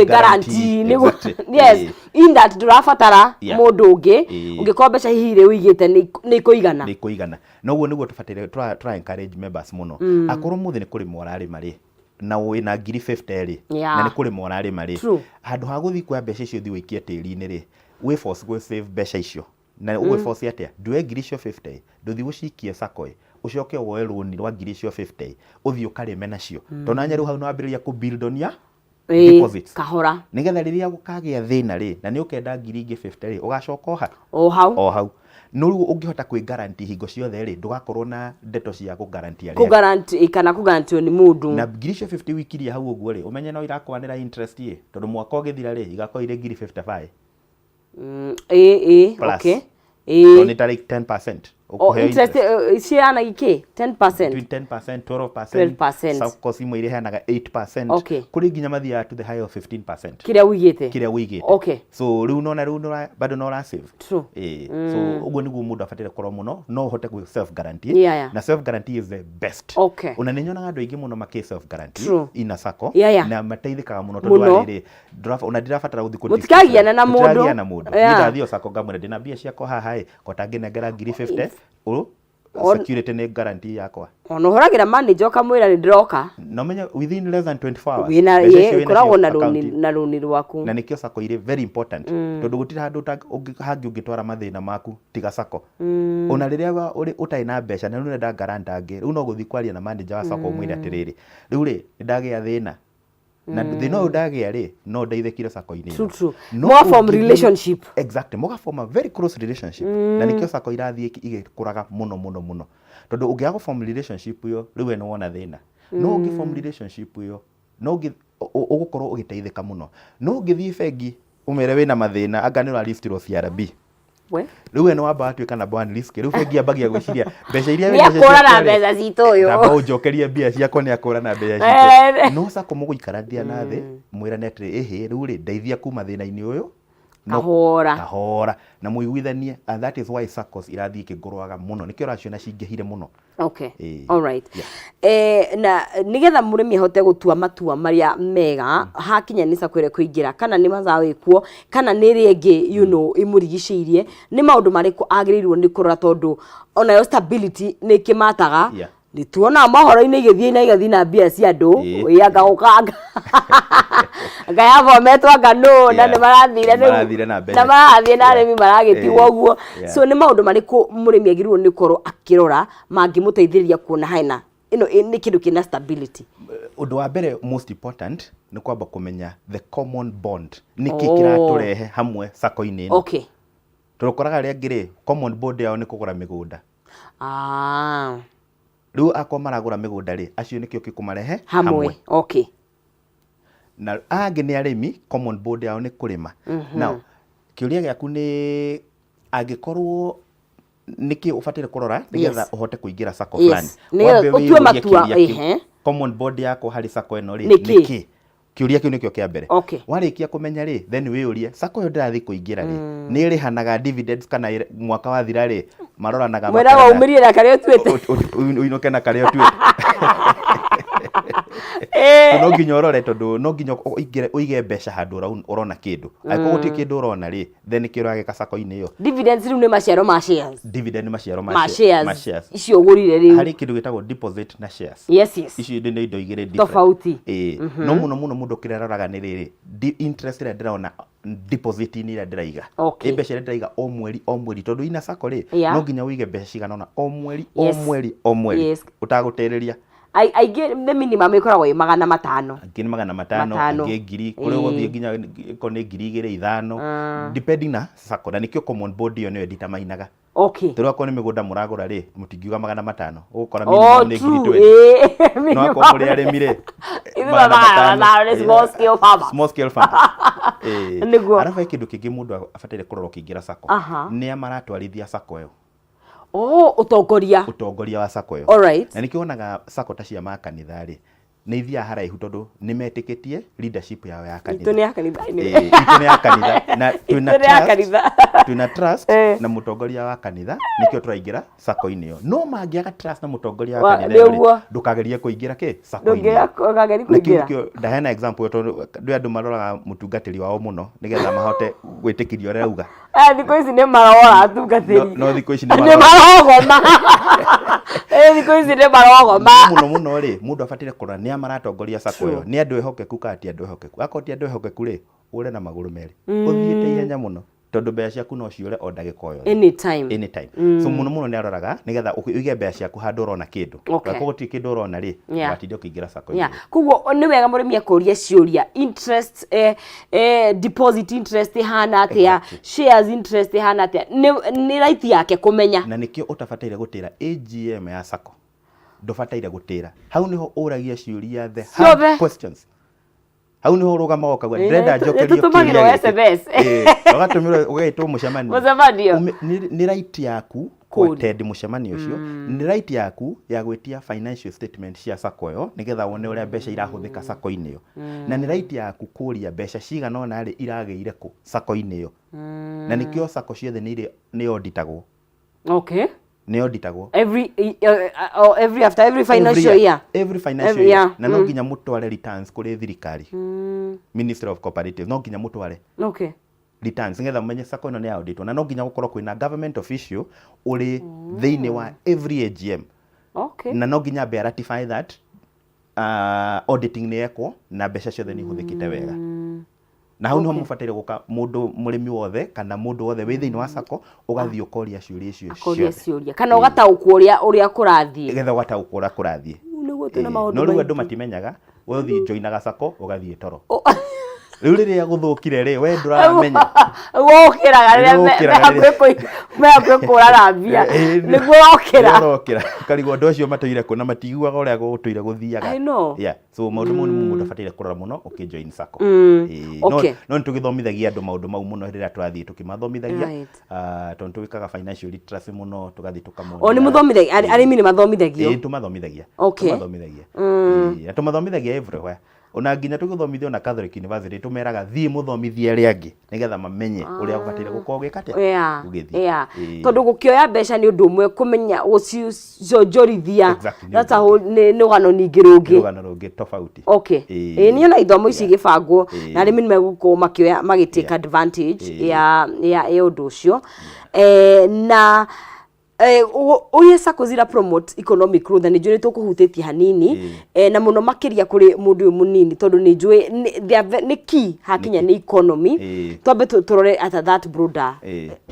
guarantee nĩguo. Yes, in that ndũrabatara mũndũ ũngĩ, ũngĩkorwo mbeca hihi iria ũigĩte nĩ ikũigana. Nĩ ikũigana. Na ũguo nĩguo tũbataire tũra encourage members mũno. Akorwo mũthĩ nĩ kũrĩma ũrarĩma rĩ, na wĩna ngiri 50 rĩ, na nĩ kũrĩma ũrarĩma rĩ, handũ ha gũthiĩ kuoya mbeca icio ũthiĩ ũikie tĩri-inĩ rĩ, wĩ force gwĩ save mbeca icio. Na ũgwĩ force atĩa? Ndũoe ngiri icio 50, ndũthiĩ ũcikie sacco ĩ, ũcoke woe rũni rwa ngiri icio 50, ũthiĩ ũkarĩme nacio. Tondũ nanya rĩu hau nĩ wambĩrĩria kũ build on your deposits. Kahora. Nĩgetha rĩrĩa gũkagĩa thĩna rĩ, na nĩ ũkenda ngiri ingĩ 50 rĩ, ũgacoka o ha? O hau. O hau. No rĩu ũngĩhota kwĩ guarantee hingo ciothe rĩ, ndũgakorwo na ndeto cia kũ guarantee arĩa angĩ. Kũ guarantee kana kũ guarantee nĩ mũndũ. Na ngiri icio 50 ũikirie hau ũguo rĩ, ũmenye no irakwanĩra interest ĩ, tondũ mwaka ũgĩthira rĩ, igakorwo irĩ ngiri 55. Ĩ, Plus. Ĩ. Tondũ nĩ ta like 10%. O, Ũkũheo interest, interest. ciana ikĩ? 10%. Between 10%, 12%, 12%. SACCOs imwe ireheanaga 8%. Kũrĩ nginya mathiaga to the high of 15%. Kĩrĩa ũigĩte. Kĩrĩa ũigĩte. So rĩu nona rĩu bado no ũra save. So ũguo nĩguo mũndũ abataire gũkorwo mũno, no ũhote gwĩ self guarantee. Na self guarantee is the best. Ona nĩ nyonaga andũ aingĩ mũno makĩ self guarantee in a SACCO. Na mateithĩkaga mũno tondũ wa rĩrĩ, ona ndirabatara gũthiĩ kũ Mũtikagiane na mũndũ. Tũtiragiana na mũndũ. Niĩ ndathiĩ o SACCO ngamwĩra ndĩna mbia ciakwa haha ĩ, ko tangĩnengera ngiri 50, security nĩ guarantee yakwa. Ona ũhũragĩra manager ũkamwĩra nĩ ndĩroka. Na ũmenye within less than 24 hours, Wĩna, mbeca icio wĩna ũkoragwo cio na account. rũni, na rũni rwaku. Na nĩkĩo SACCO irĩ very important. Tondũ gũtirĩ handũ hangĩ ũngĩtwara mathĩna maku tiga SACCO. Ona rĩrĩa ũtarĩ na mbeca na rĩu ũrenda guarantee angĩ, rĩu no gũthiĩ kwaria na manager wa SACCO ũmwĩre atĩrĩrĩ, rĩu rĩ, nĩ ndagĩa thĩna. Na thĩna ũyũ ndagĩa rĩ, no ndeithĩkire SACCO-inĩ ĩno. No More form ũngĩthiĩ relationship. Exactly, mũga form a very close relationship. Na nĩkĩo SACCO irathiĩ igĩkũraga mũno mũno mũno. Tondũ ũngĩaga gũ form relationship ĩyo, rĩu we nĩ wona thĩna. No ũngĩ form relationship ĩyo, no ũgũkorwo ũgĩteithĩka mũno. No ũngĩthiĩ bengi ũmere wĩna mathĩna, anga nĩ ũra-listirwo CRB. We? Rĩu we nĩ wamba watuĩka number one risk. Rĩu bengi yambagia gwĩciria mbeca iria Nĩ wĩna nacio akũra na ciakwa rĩ, mbeca citũ ũyũ. Namba ũnjokerie mbia ciakwa nĩ akũra na mbeca citũ. No SACCO mũgũikarania na thĩ, mwĩrane atĩrĩ, ĩhĩ, rĩu rĩ, ndeithia kuma thĩna-inĩ ũyũ. No, Kahora. Kahora. Na mũiguithanie, and that is why SACCOs irathiĩ ikĩngũrũaga mũno. Nĩkĩo ũraciona cingĩhire mũno. All right. Na nigetha mũrĩmi ahote gũtua matua marĩa mega hakinya nĩ SACCO ĩrĩa kũingĩra, kana nĩ mazao ĩkuo, kana nĩ ĩrĩa ĩngĩ, ĩmũrigicĩirie, nĩ maũndũ marĩkũ agĩrĩirwo nĩ kũrora, tondũ onayo stability nĩ ĩkĩmataga. Nĩ tuonaga mohoro-inĩ igĩthiĩ na igathiĩ na mbia cia andũ. Ĩĩ, anga gũka anga yavometwo anga nũ na nĩ marathire rĩu Marathire na mbeca. Na marathiĩ na arĩmi maragĩtigwo ũguo. So nĩ maũndũ marĩkũ mũrĩmi agĩrĩirwo nĩ gũkorwo akĩrora mangĩmũteithĩrĩria kuona hena ĩno nĩ kĩndũ kĩna stability? Ũndũ wa mbere, most important, nĩ kwamba kũmenya the common bond, nĩkĩ kĩratũrehe hamwe sacco-inĩ ĩno. Tondũ ũkoraga arĩa angĩ rĩ, common bond yao nĩ kũgũra mĩgũnda. Rĩu akorwo maragũra mĩgũnda rĩ, acio nĩkĩo gĩkũmarehe hamwe. Na angĩ nĩ arĩmi, common bond yao nĩ kũrĩma. Now, kĩũria gĩaku nĩ angĩkorwo nĩkĩ ũbataire kũrora nĩgetha ũhote kũingĩra sacco fulani. Nĩgetha Wambe ũtue wĩyũrie matua, kĩũria kĩu. Common bond yakwa harĩ sacco ĩno rĩ, Nĩkĩ? nĩkĩ? Kĩũria kĩu nĩkĩo kĩa mbere. Warĩkia kũmenya rĩ, then wĩyũrie, sacco ĩyo ndĩrathiĩ kũingĩra rĩ, nĩ ĩrĩhanaga dividends kana mwaka wathira rĩ, maroranaga Mwĩraga makerana, umĩrie na karĩa ũtuĩte. Ũinũke na karĩa ũtuĩte. So no nginya ũrore, tondũ no nginya ũingĩre ũige mbeca handũ ũrona kĩndũ. Angĩkorwo gũtirĩ kĩndũ ũrona rĩ, then nĩkĩ ũragĩka sacco-inĩ ĩyo? Dividends rĩu nĩ maciaro ma shares. Dividend nĩ maciaro ma ma ma shares shares. Icio ũgũrire rĩu. Harĩ kĩndũ gĩtagwo deposit na shares. Icio nĩ indo igĩrĩ different. Tofauti. Ĩĩ. No mũno mũno mũndũ kĩrĩa aroraga nĩ rĩrĩ, interest ĩrĩa ndĩrona deposit-inĩ ĩrĩa ndĩraiga. Ĩ mbeca ĩrĩa ndĩraiga o mweri o mweri, tondũ ina sacco rĩ, no nginya ũige mbeca cigana ũna o mweri o mweri o mweri ũtagũtĩrĩria. Aingĩ nĩ minimum ĩkoragwo ĩ 500. Angĩ nĩ 500, 500. Angĩ 1,000, kũrĩa ũgũthiĩ nginya ĩkorwo nĩ 2,000, 5,000, depending na sacco. Na nĩkĩo common board ĩyo nĩyo ĩditamainaga. Tondũ akorwo nĩ mĩgũnda mũragũra rĩ, mũtingiuga 500, ũgũkora minimum nĩ ngiri 20. No akorwo mũrĩ arĩmi rĩ, Ithuĩ magana magana matano. matano nĩ small scale farmer. Small scale farmer. Nĩguo. Arabu he kĩndũ kĩngĩ mũndũ abataire kũrora ũkĩingĩra sacco. Nĩa maratwarithia sacco ĩyo? Oh, ũtongoria. Ũtongoria wa sacco ĩyo. Na nĩkĩo wonaga sacco ta cia makanitha rĩ, nĩ ithiaga haraihu tondũ nĩ metĩkĩtie leadership yao ya kanitha. Itũ nĩ ya kanitha anyway. Ĩĩ, itũ nĩ ya kanitha na twĩna Itũ nĩ ya trust, kanitha. twĩna trust na mũtongoria wa kanitha, nĩkĩo tũraingĩra sacco-inĩ ĩyo. No mangĩaga trust na mũtongoria wa Wa- kanitha ĩyo rĩ, nĩguo. ndũkagerie kũingĩra kĩ sacco-inĩ Ndũngĩaga ĩyo. ndũkagerie Na kĩu kũingĩra. nĩkĩo ndaheana example ĩyo, tondũ ndwĩ andũ maroraga mũtungatĩri wao mũno nĩgetha mahote gwĩtĩkĩria ũrĩa auga. Aya thikũ ici nĩ marora atungatĩri. No thikũ ici nĩ nĩ marogoma. Ĩ thikũ ici nĩ marogoma. Mũno mũno rĩ, mũndũ abataire kũrora nĩa maratogoria sacco ĩyo, nĩ andũ ehokeku kana ti andũ ehokeku. Akorwo ti andũ ehokeku rĩ, ũre na magũrũ merĩ, ũthiĩte ihenya mũno, tondũ mbeca ciaku no ciũre o ndagĩka o yothe. Anytime. Anytime. So mũno mũno nĩ aroraga nĩgetha ũige mbeca ciaku handũ ũrona kĩndũ. Angĩkorwo gũtirĩ kĩndũ ũrona rĩ, ndũgatinde ũkĩingĩra sacco-inĩ. Koguo nĩ wega mũrĩmi akũria ciũria, interest, deposit interest ĩhana atĩa, shares interest ĩhana atĩa, nĩ right yake kũmenya. Na nĩkĩo ũtabataire gũtĩra AGM ya sacco, ndũbataire gũtĩra. Hau nĩho ũragia ciũria, the hard Ciothe. questions. Hau nĩho ũrũgamaga ũkauga, Ĩĩ, ndĩrenda njokerio nĩtũtũmagĩrwo kĩũria gĩkĩ. SMS. Ĩĩ, ũgatũmĩrwo ũgetwo mũcemanio. Mũcemanio. Nĩ right yaku Kũũria. kũ-attend mũcemanio ũcio, nĩ right yaku ya gwĩtia financial statement cia sacco ĩyo nĩgetha wone ũrĩa mbeca irahũthĩka sacco-inĩ ĩyo, na nĩ right yaku kũria mbeca cigana ũna rĩ iragĩire kũ sacco-inĩ ĩyo. Na nĩkĩo sacco ciothe nĩ irĩ nĩ auditagwo. Nĩ auditagwo. Every after every financial Every year. Every financial Every year. Year. Na no nginya mũtware returns kũrĩ thirikari, Ministry of Cooperatives, no nginya mũtware returns nĩgetha mũmenye sacco ĩno nĩ auditwo. Na no nginya gũkorwo kwĩna government official ũrĩ thĩinĩ wa every AGM. Na no nginya ambe ratify that auditing nĩ yekwo na mbeca ciothe nĩ ihũthĩkĩte wega. Na hau niho mũbataire gũka mũndũ mũrĩmi wothe kana mũndũ wothe wĩ thĩinĩ wa sacco, ũgathiĩ ũkoria ciũria icio Akoria ciothe. Ciũria kana ũgataũkwo ũrĩa kũrathiĩ. Nĩgetha ũgataũkwo ũrĩa kũrathiĩ. Rĩu nĩguo twĩna Ĩĩ, maũndũ no rĩu andũ maingĩ. matimenyaga, we ũthiĩ joinaga sacco ũgathiĩ toro. Rĩu rĩrĩa gũthũkire rĩ, we ndũramenya. Wokĩraga rĩrĩa Rĩrĩa ũkĩraga me hakuhĩ kũraga mbia. Ĩĩ, Nĩguo wokĩra. Rĩrĩa ũrokĩra ũkarigwo andũ acio matũire kũ na matiguaga ũrĩa gũtũire gũthiaga. I know. Yeah. So maũndũ mau nĩmo mũndũ abataire kũrora mũno ũkĩjoin sacco. Ĩĩ, no nĩtũgĩthomithagia andũ maũndũ mau mũno rĩrĩa tũrathiĩ tũkĩmathomithagia. Ah, tondũ tũgĩkaga financial literacy mũno, tũgathiĩ tũkamonia. O nĩ mũthomithagia, arĩmi nĩ mathomithagio? Ĩĩ, tũmathomithagĩa. Tũmathomithagia. Ĩĩ, na tũmathomithagia everywhere, ona nginya tũgĩthomithia ona Catholic University, tũmeraga thiĩ mũthomithie arĩa angĩ nĩgetha mamenye ũrĩa ũbataire gũkorwo ũgĩka atĩa, ũgĩthiĩ. Tondũ gũkĩoya mbeca nĩ ũndũ ũmwe, kũmenya gũcionjorithia Exactly, nĩ that's a ũndũ whole, nĩ rũgano ningĩ rũngĩ. Rũgano rũngĩ tofauti. Ĩĩ, nĩ ona ithomo ici igĩbangwo na arĩmi nĩ megũkorwo makĩoya magĩ take advantage ya ũndũ ũcio. Na Ũyũ SACCO zira promote economic growth, na nĩ njũĩ nĩ tũkũhutĩtie hanini, na mũno makĩria kũrĩ mũndũ ũyũ mũnini, tondũ nĩ njũĩ they are nĩ key hakinya nĩ economy. Twambe tũrore at that broader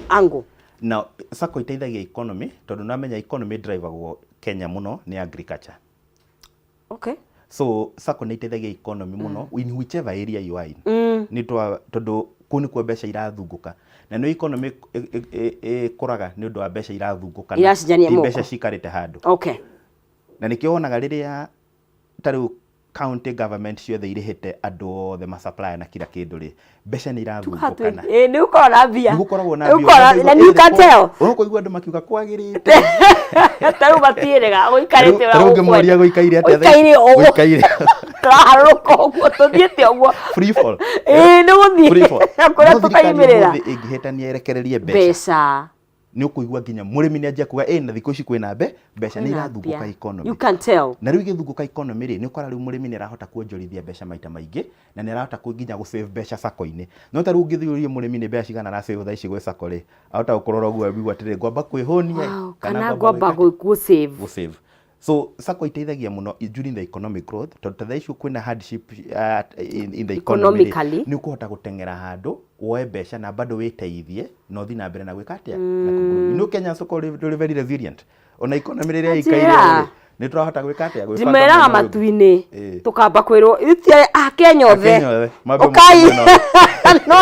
angle. Now, SACCO iteithagia economy tondũ namenya economy drivagwo Kenya mũno nĩ agriculture. So SACCO nĩ iteithagia economy mũno in whichever area you are in. Nĩ twa tondũ kũu nĩkuo mbeca irathungũka, na nĩ economy ĩkũraga nĩ ũndũ wa mbeca irathungũka na Iracenjania ti moko. Mbeca cikarĩte handũ. Na nĩkĩo wonaga rĩrĩa ta rĩu county government ciothe irĩhĩte andũ othe ma supplier na kila kĩndũ rĩ, mbeca nĩ irathungũkana. Ĩ, nĩ ũkoragwo na mbia. Nĩ gũkoragwo na Nĩ ũkoragwo na you can tell. Ũkũigua andũ makiuga kwagĩrĩte. Ta rĩu matiĩrĩga gũikarĩte Ta rĩu ũngĩmoria gũikaire atĩa thaa ici? Gũikaire ũguo. Gũikaire. Tũraharũrũka ũguo, tũthiĩte ũguo. Free fall. Ĩĩ, nĩ gũthiĩ Free fall. kũrĩa No thirikari tũkaimĩrĩra. ũmũthĩ ĩngĩhĩtania ĩrekererie mbeca, Mbeca. Nĩ ũkũigua nginya mũrĩmi nĩ anjia kuga ĩ na thikũ ici kwĩna mbeca nĩ Kwĩna irathungũka mbia. economy. You can tell. Na rĩu igĩthungũka economy rĩ, nĩ ũkora rĩu mũrĩmi nĩ arahota kuonjorithia mbeca maita maingĩ na nĩ arahota nginya gũ save mbeca sacco-inĩ. No ta rĩu ũngĩthiĩ ũrie mũrĩmi nĩ mbeca cigana ara save thaa ici gwĩ sacco rĩ, ahota gũkũrora ũguo aigua atĩrĩ, ngwamba kwĩhũnia Kana ngwamba gũ save. Gũ save. So SACCO iteithagia mũno during the economic growth, tondũ ta thaa ici kwĩna hardship in the economy rĩ, Economically. nĩ ũkũhota gũteng'era handũ woe mbeca na bado wĩteithie na ũthiĩ na mbere na gwĩka atĩa, na kũ grow. Kenya soko rĩ very resilient, ona economy rĩrĩa ĩikaire Njĩra. rĩ, nĩ tũrahota gwĩka atĩa, gwĩbanga Ndimeraga mwena ũyũ ũngĩ. matu-inĩ. Tũkamba kwĩrwo itia akenya othe. Akenya othe, mambe ũkai mũke mwena ũyũ. No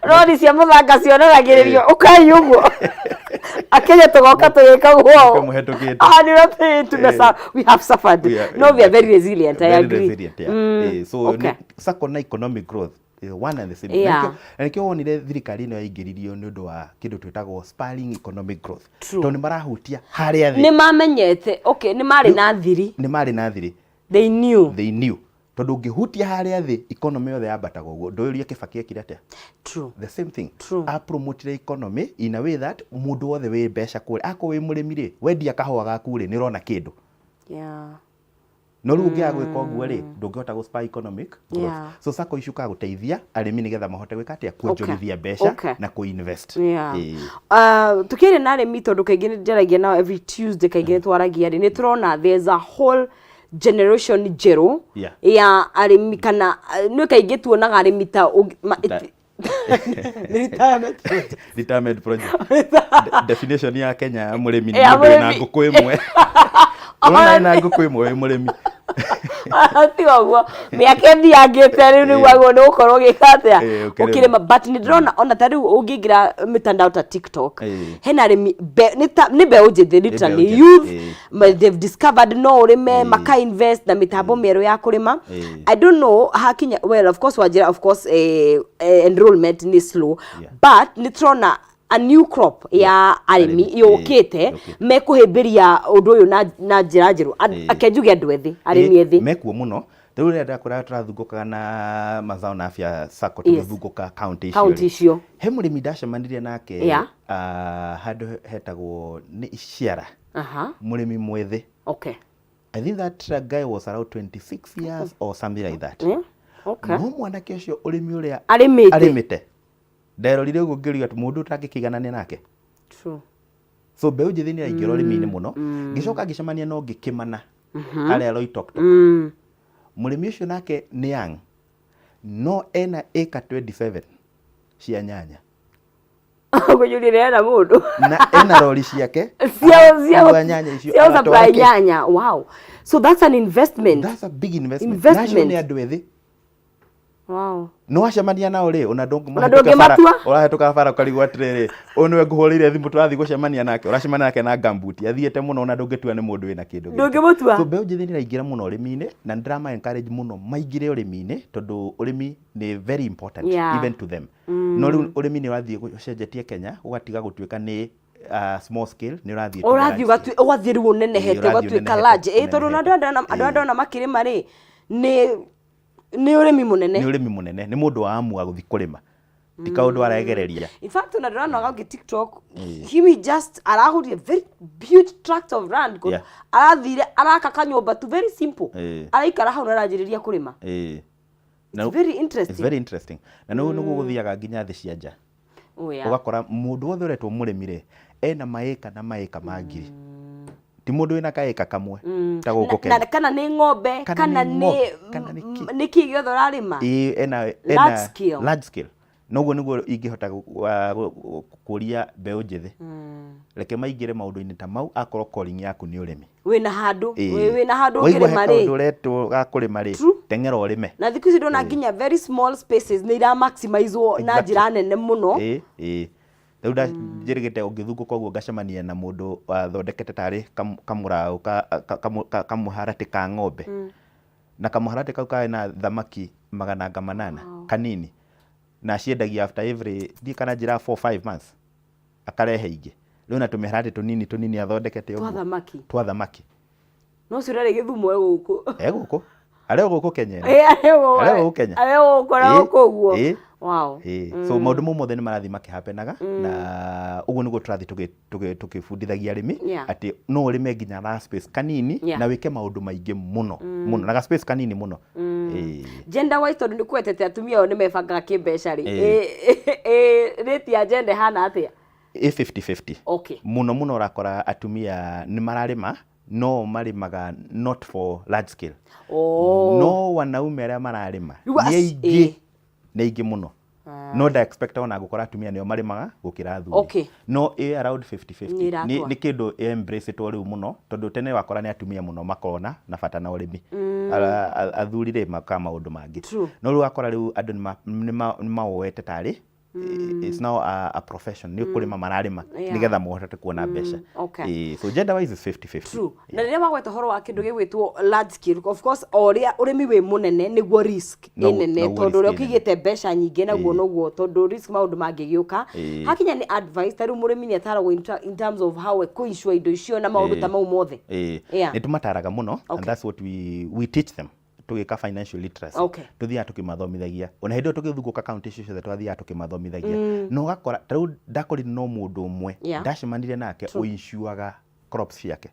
rori cia mũthanga cionanagĩrĩrio, ũkai ũguo akenya tũgoka tũgĩka Mũke guo. mũhetũkĩte. Ah, nĩ ũrĩa we have suffered. No, we are very resilient, I Very agree. resilient, yeah. So SACCO na economic growth is one and the same. Na nĩkĩo wonire thirikari ĩno yaingĩririo nĩ ũndũ wa kĩndũ twĩtagwo spurring economic growth. True. Tondũ nĩ marahutia harĩa thĩ. Nĩ mamenyete, okay, nĩ marĩ na thiri. Nĩ marĩ na thiri. They knew. They knew. Tondũ ũngĩhutia harĩa thĩ, economy yothe yambataga ũguo. Ndũyũrie Kibaki ekire atĩa? True. The same thing. True. Apromotire economy in a way that mũndũ wothe wĩ mbeca kũrĩa, akorwo wĩ mũrĩmi rĩ, wendia kahũa gaku rĩ, nĩ ũrona kĩndũ. No rĩu ũngĩaga gwĩka ũguo rĩ, ndũngĩhota gũ spur economic growth. So SACCO ici ũkaga gũteithia arĩmi nĩgetha mahote gwĩka atĩa, kuonjorithia mbeca na kũ-invest. Tukĩaria na arĩmi, tondũ kaingĩ nĩ njaragia nao every Tuesday, kaingĩ nĩ twaragia rĩ, nĩ tũrona there's a whole generation njerũ ya arĩmi, kana nĩ kaingĩ tuonaga arĩmi ta nĩ retirement. Retirement project. Definition ya Kenya ya mũrĩmi nĩ Ya mũndũ wĩna mũrĩmi. ngũkũ ĩmwe. Ũrona ena ngũkũ ĩmwe wĩ mũrĩmi. Tiga ũguo, mĩaka ĩthiangĩte rĩu nĩguo agwo nĩ gũkorwo ũgĩka atĩa? Ũkĩrĩma. Ũkĩrĩma. But nĩ ndĩrona ona ta rĩu ũngĩingĩra mĩtandao ta TikTok, hena arĩmi nĩ mbeũ njĩthĩ, literally Mbeũ njĩthĩ, youth. They've discovered no ũrĩme, maka invest na mĩtambo mĩerũ ya kũrĩma. I don't know hakinya, well, of course wanjĩra, of course, enrollment nĩ slow, but nĩ tũrona a new crop ya arĩmi Arĩmi, yũkĩte, yũkĩte. Mekũhĩmbĩria ũndũ ũyũ na njĩra njerũ. Ake njuge andũ ethĩ, arĩmi ethĩ. Mekuo mũno. Rĩu rĩrĩa ndakwĩra tũrathungũkaga na Mazao na Afya SACCO, tũgĩthungũka county icio County rĩ, icio. He mũrĩmi ndacemanirie nake handũ hetagwo nĩ Iciara. Mũrĩmi mwĩthĩ. I think that guy was around 26 years or something like that. No mwanake ũcio, ũrĩmi ũrĩa Arĩmĩte. Arĩmĩte, nderorire ũguo ngĩriga atĩ mũndũ ũtangĩkĩiganania nake. So mbeũ njĩthĩ nĩ ĩraingĩra ũrĩmi-inĩ mũno. Ngĩcoka ngĩcemania na ũngĩ Kĩmana harĩa Loitoktok. Mũrĩmi ũcio nake nĩ young, no ena ĩka 27 cia nyanya. Kũnyũrĩra ena mũndũ. Na ena rori ciake cia arakua nyanya icio cia agatwara supply nyanya. Wow, so that's an investment. That's a big investment. Investment. Na acio nĩ andũ ethĩ. No wacemania nao rĩ, ona Ona ndũngĩmatua. Ũrahĩtũka bara ũkarigwo atĩrĩrĩ, ũyũ nĩwe ngũhũrĩire thimũ tũrathiĩ gũcemania nake? Ũracemania nake na gambuti athiĩte mũno, ona ndũngĩtua nĩ mũndũ wĩna kĩndũ gĩake. Ndũngĩmũtua. So mbeũ njĩthĩ nĩ ĩraingĩra mũno ũrĩmi-inĩ, na nĩ ndĩrama encourage mũno maingĩre ũrĩmi-inĩ, tondũ ũrĩmi nĩ very important even to them. No rĩu ũrĩmi nĩ ũrathiĩ ũcenjetie Kenya, ũgatiga gũtuĩka nĩ small scale, nĩ ũrathiĩ to Ũrathiĩ large scale. Ũgathiĩ rĩu ũnenehete. Ũrathiĩ Ũgatuĩka ũnenehete, large, ĩ tondũ ona andũ ũnenehete. andũ arĩa ndona makĩrĩma rĩ, nĩ ũrĩmi mũnene. Nĩ ũrĩmi mũnene, nĩ mũndũ waamua gũthiĩ kũrĩma, ti kaũndũ aregereria. In fact, ona ndĩrona gauki TikTok, he just aragũrire very huge tract of land. Arathire araka kanyũmba tu very simple, araikara hau na aranjĩrĩria kũrĩma. It's very interesting. It's very interesting, na nĩguo gũthiaga nginya thĩ cia nja. Oh, yeah. Ũgakora mũndũ wothe ũretwo mũrĩmi rĩ, ena maĩka na maĩka ma ngiri, ti mũndũ wĩna kaĩka kamwe ta gũkũ Kenya. Na kana nĩ ng'ombe, Kana kana nĩ nĩ ng'ombe, kana nĩ kĩ. Nĩ kĩ gĩothe ũrarĩma. Ĩĩ, ena Large scale. Large scale. Noguo nĩguo ingĩhota kũria mbeũ njĩthĩ, reke maingĩre maũndũ-inĩ ta mau, akorwo calling yaku nĩ ũrĩmi. Wĩna handũ, Ĩĩ. wĩna handũ Waigua he ũngĩrĩma rĩ. kaũndũ ũretwo ga kũrĩma rĩ, True. teng'era ũrĩme. Na thikũ ici ndona nginya very small spaces nĩ ira maximizwo na njĩra nene mũno. Ĩĩ, rĩu njĩrĩgĩte ũngĩthungũka ũguo ngacemania na mũndũ wathondekete tarĩ kamũraũ kamũharatĩ ka ng'ombe, na kamũharatĩ kau karĩ na thamaki 800 kanini, na aciendagia after every, ndiũĩ kana njĩraga 4 5 months, akarehe ingĩ. Rĩu na tũmĩharatĩ tũnini tũnini athondekete Twa ũguo. thamaki. Twa thamaki. No ũcio ũrarĩ Gĩthumo e gũkũ. E gũkũ, arĩ o gũkũ Kenya ĩno. Ĩ, arĩ o gũkũ. Arĩ o gũkũ Kenya. Arĩ o gũkũ na gũkũ ũguo. Wow. Ĩĩ. So maũndũ mau mothe nĩ marathiĩ makĩhapenaga, na ũguo nĩguo tũrathiĩ tũgĩbundithagia arĩmi atĩ no ũrĩme nginya ga space kanini na wĩke maũndũ maingĩ mũno mũno na ga space kanini mũno. Ĩĩ. Gender wise, tondũ nĩ kwetete atumia o nĩ mebangaga kĩmbeca rĩ, rate ya gender ĩhana atĩa? Ĩ 50-50. Mũno mũno ũrakora atumia nĩ mararĩma, no marĩmaga not for large scale. No wanaume arĩa mararĩma Rĩu nĩ aingĩ, nĩ aingĩ mũno. No nda expect ona gũkora atumia nĩo marĩmaga gũkĩra athuri. No ĩ around 50-50. Nĩ ĩratwa. Nĩ kĩndũ embrace-ĩtwo rĩu mũno, tondũ tene wakora nĩ atumia mũno makoragwo na bata na ũrĩmi. Athuri rĩ, makaga maũndũ mangĩ. No rĩu wakora rĩu andũ nĩ mawoete tarĩ it's now a profession, nĩ kũrĩma mararĩma nĩgetha mahote kuona mbeca. Ĩĩ, so gender wise is 50-50. True. Na rĩrĩa wagweta ũhoro wa kĩndũ gĩgwĩtwo large scale, of course o ũrĩa ũrĩmi wĩ mũnene nĩguo risk ĩ nene, Noguo tondũ risk ũrĩa ĩ nene. ũkĩigĩte mbeca nyingĩ naguo noguo, tondũ risk maũndũ mangĩgĩũka. Hakinya nĩ advice, ta rĩu mũrĩmi nĩ ataragwo in terms of how ekũ-insure indo icio na maũndũ ta mau mothe. Ĩĩ. Nĩ tũmataraga mũno, and that's what we teach them tũgĩka financial literacy. Tũthiaga tũkĩmathomithagia, ona hĩndĩ ĩyo tũgĩthungũka kaunti icio ciothe, twathiaga tũkĩmathomithagia, na ũgakora ta rĩu ndakorire no mũndũ ũmwe ndacemanirie nake ũinsuaga crops ciake.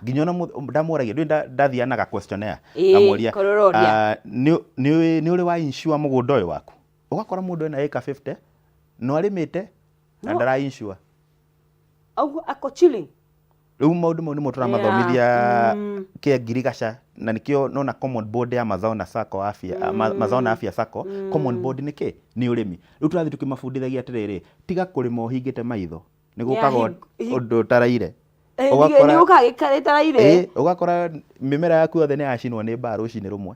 Nginya ona ndamũragia, ndũĩ ndathiaga na ga questionnaire, ngamũria, korwo ũroria. "Ah, nĩ ũrĩ wa insure mũgũnda ũyũ waku?" Ũgakora mũndũ ena ĩka 50 no arĩmĩte na ndara insure. Ũguo ako chilling. Rĩu maũndũ mau nĩmo tũramathomithia kĩa ngirigaca, na nĩkĩo nona common board ya Mazao na Sacco Afya, Mazao na Afya Sacco, common board nĩ kĩ? Nĩ ũrĩmi. Rĩu tũrathiĩ tũkĩmabundithagia atĩrĩrĩ, tiga kũrĩma ũhingĩte maitho, nĩ gũkaga ũndũ ũtaraire. Nĩ gũkaga gĩtaraire. Ĩĩ, ũgakora mĩmera yaku yothe nĩ yacinwo nĩ mbaa rũcinĩ rũmwe.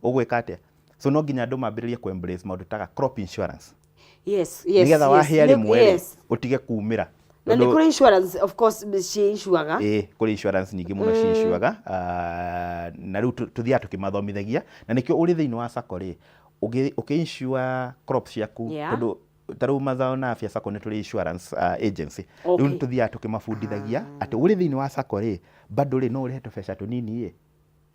Ũgwĩka atĩa? So no nginya andũ mambĩrĩrie kũ embrace maũndũ taga crop insurance, nĩgetha wahĩa rĩmwe rĩ, ũtige kumĩra. Na nĩ kũrĩ insurance, of course, ciinsuaga. Ĩĩ, kũrĩ insurance nyingĩ mũno ciinsuaga, na rĩu tũthiaga tũkĩmathomithagia, na nĩkĩo ũrĩ thĩinĩ wa sacco rĩ, ũkĩ-insure crops ciaku, tondũ ta rĩu Mazao na Afya Sacco nĩ tũrĩ insurance agency. Rĩu nĩ tũthiaga tũkĩmabundithagia atĩ ũrĩ thĩinĩ wa sacco rĩ, bado rĩ, no ũrĩhe tũbeca tũnini ĩ,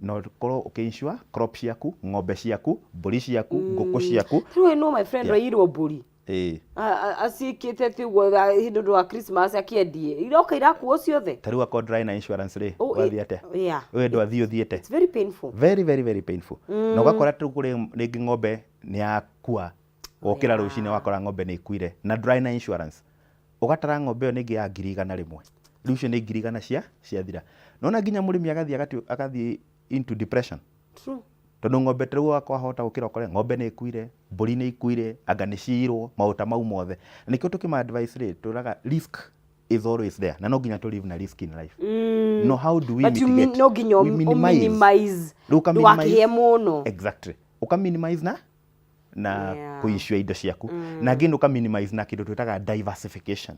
na ũkorwo ũkĩ-insure crop ciaku, ng'ombe ciaku, mbũri ciaku, ngũkũ ciaku. Rĩu no my friend waiyirwo mbũri. Aciĩkĩte atĩ ũguo hĩndĩ ũndũ wa Christmas akĩendie, iroka irakuo ciothe. Ta rĩu akorwo ndũrarĩ na insurance rĩ, Oh, wathiĩ atĩa? We ndwathiĩ ũthiĩte. It's very painful. Very, very, very painful. Na ũgakora rĩu kũrĩ rĩngĩ ng'ombe nĩ yakua, wokĩra rũcinĩ wakora ng'ombe nĩ ĩkuire na ndũrarĩ na insurance. Ũgatara ng'ombe ĩyo nĩ ĩngĩ ya 100,000. Rĩu icio nĩ 100,000 ciathira. Nona nginya mũrĩmi agathiĩ agathiĩ into depression. Tondũ ng'ombe ta rĩu wakahota gũkĩra ũkore ng'ombe nĩ ĩkuire, mbũri nĩ ikuire, anga nĩ ciirwo, maũndũ ta mau mothe. Na nĩkĩo tũkĩma advice rĩ, tũraga risk is always there, na no nginya to live na risk in life. No how do we But you mitigate? no nginya We minimize. Minimize. Rĩu ũka minimize. Ndũgakĩhĩe mũno. Exactly. Ũka minimize na kũinsure indo ciaku, na again ũka minimize na kĩndũ twĩtaga diversification.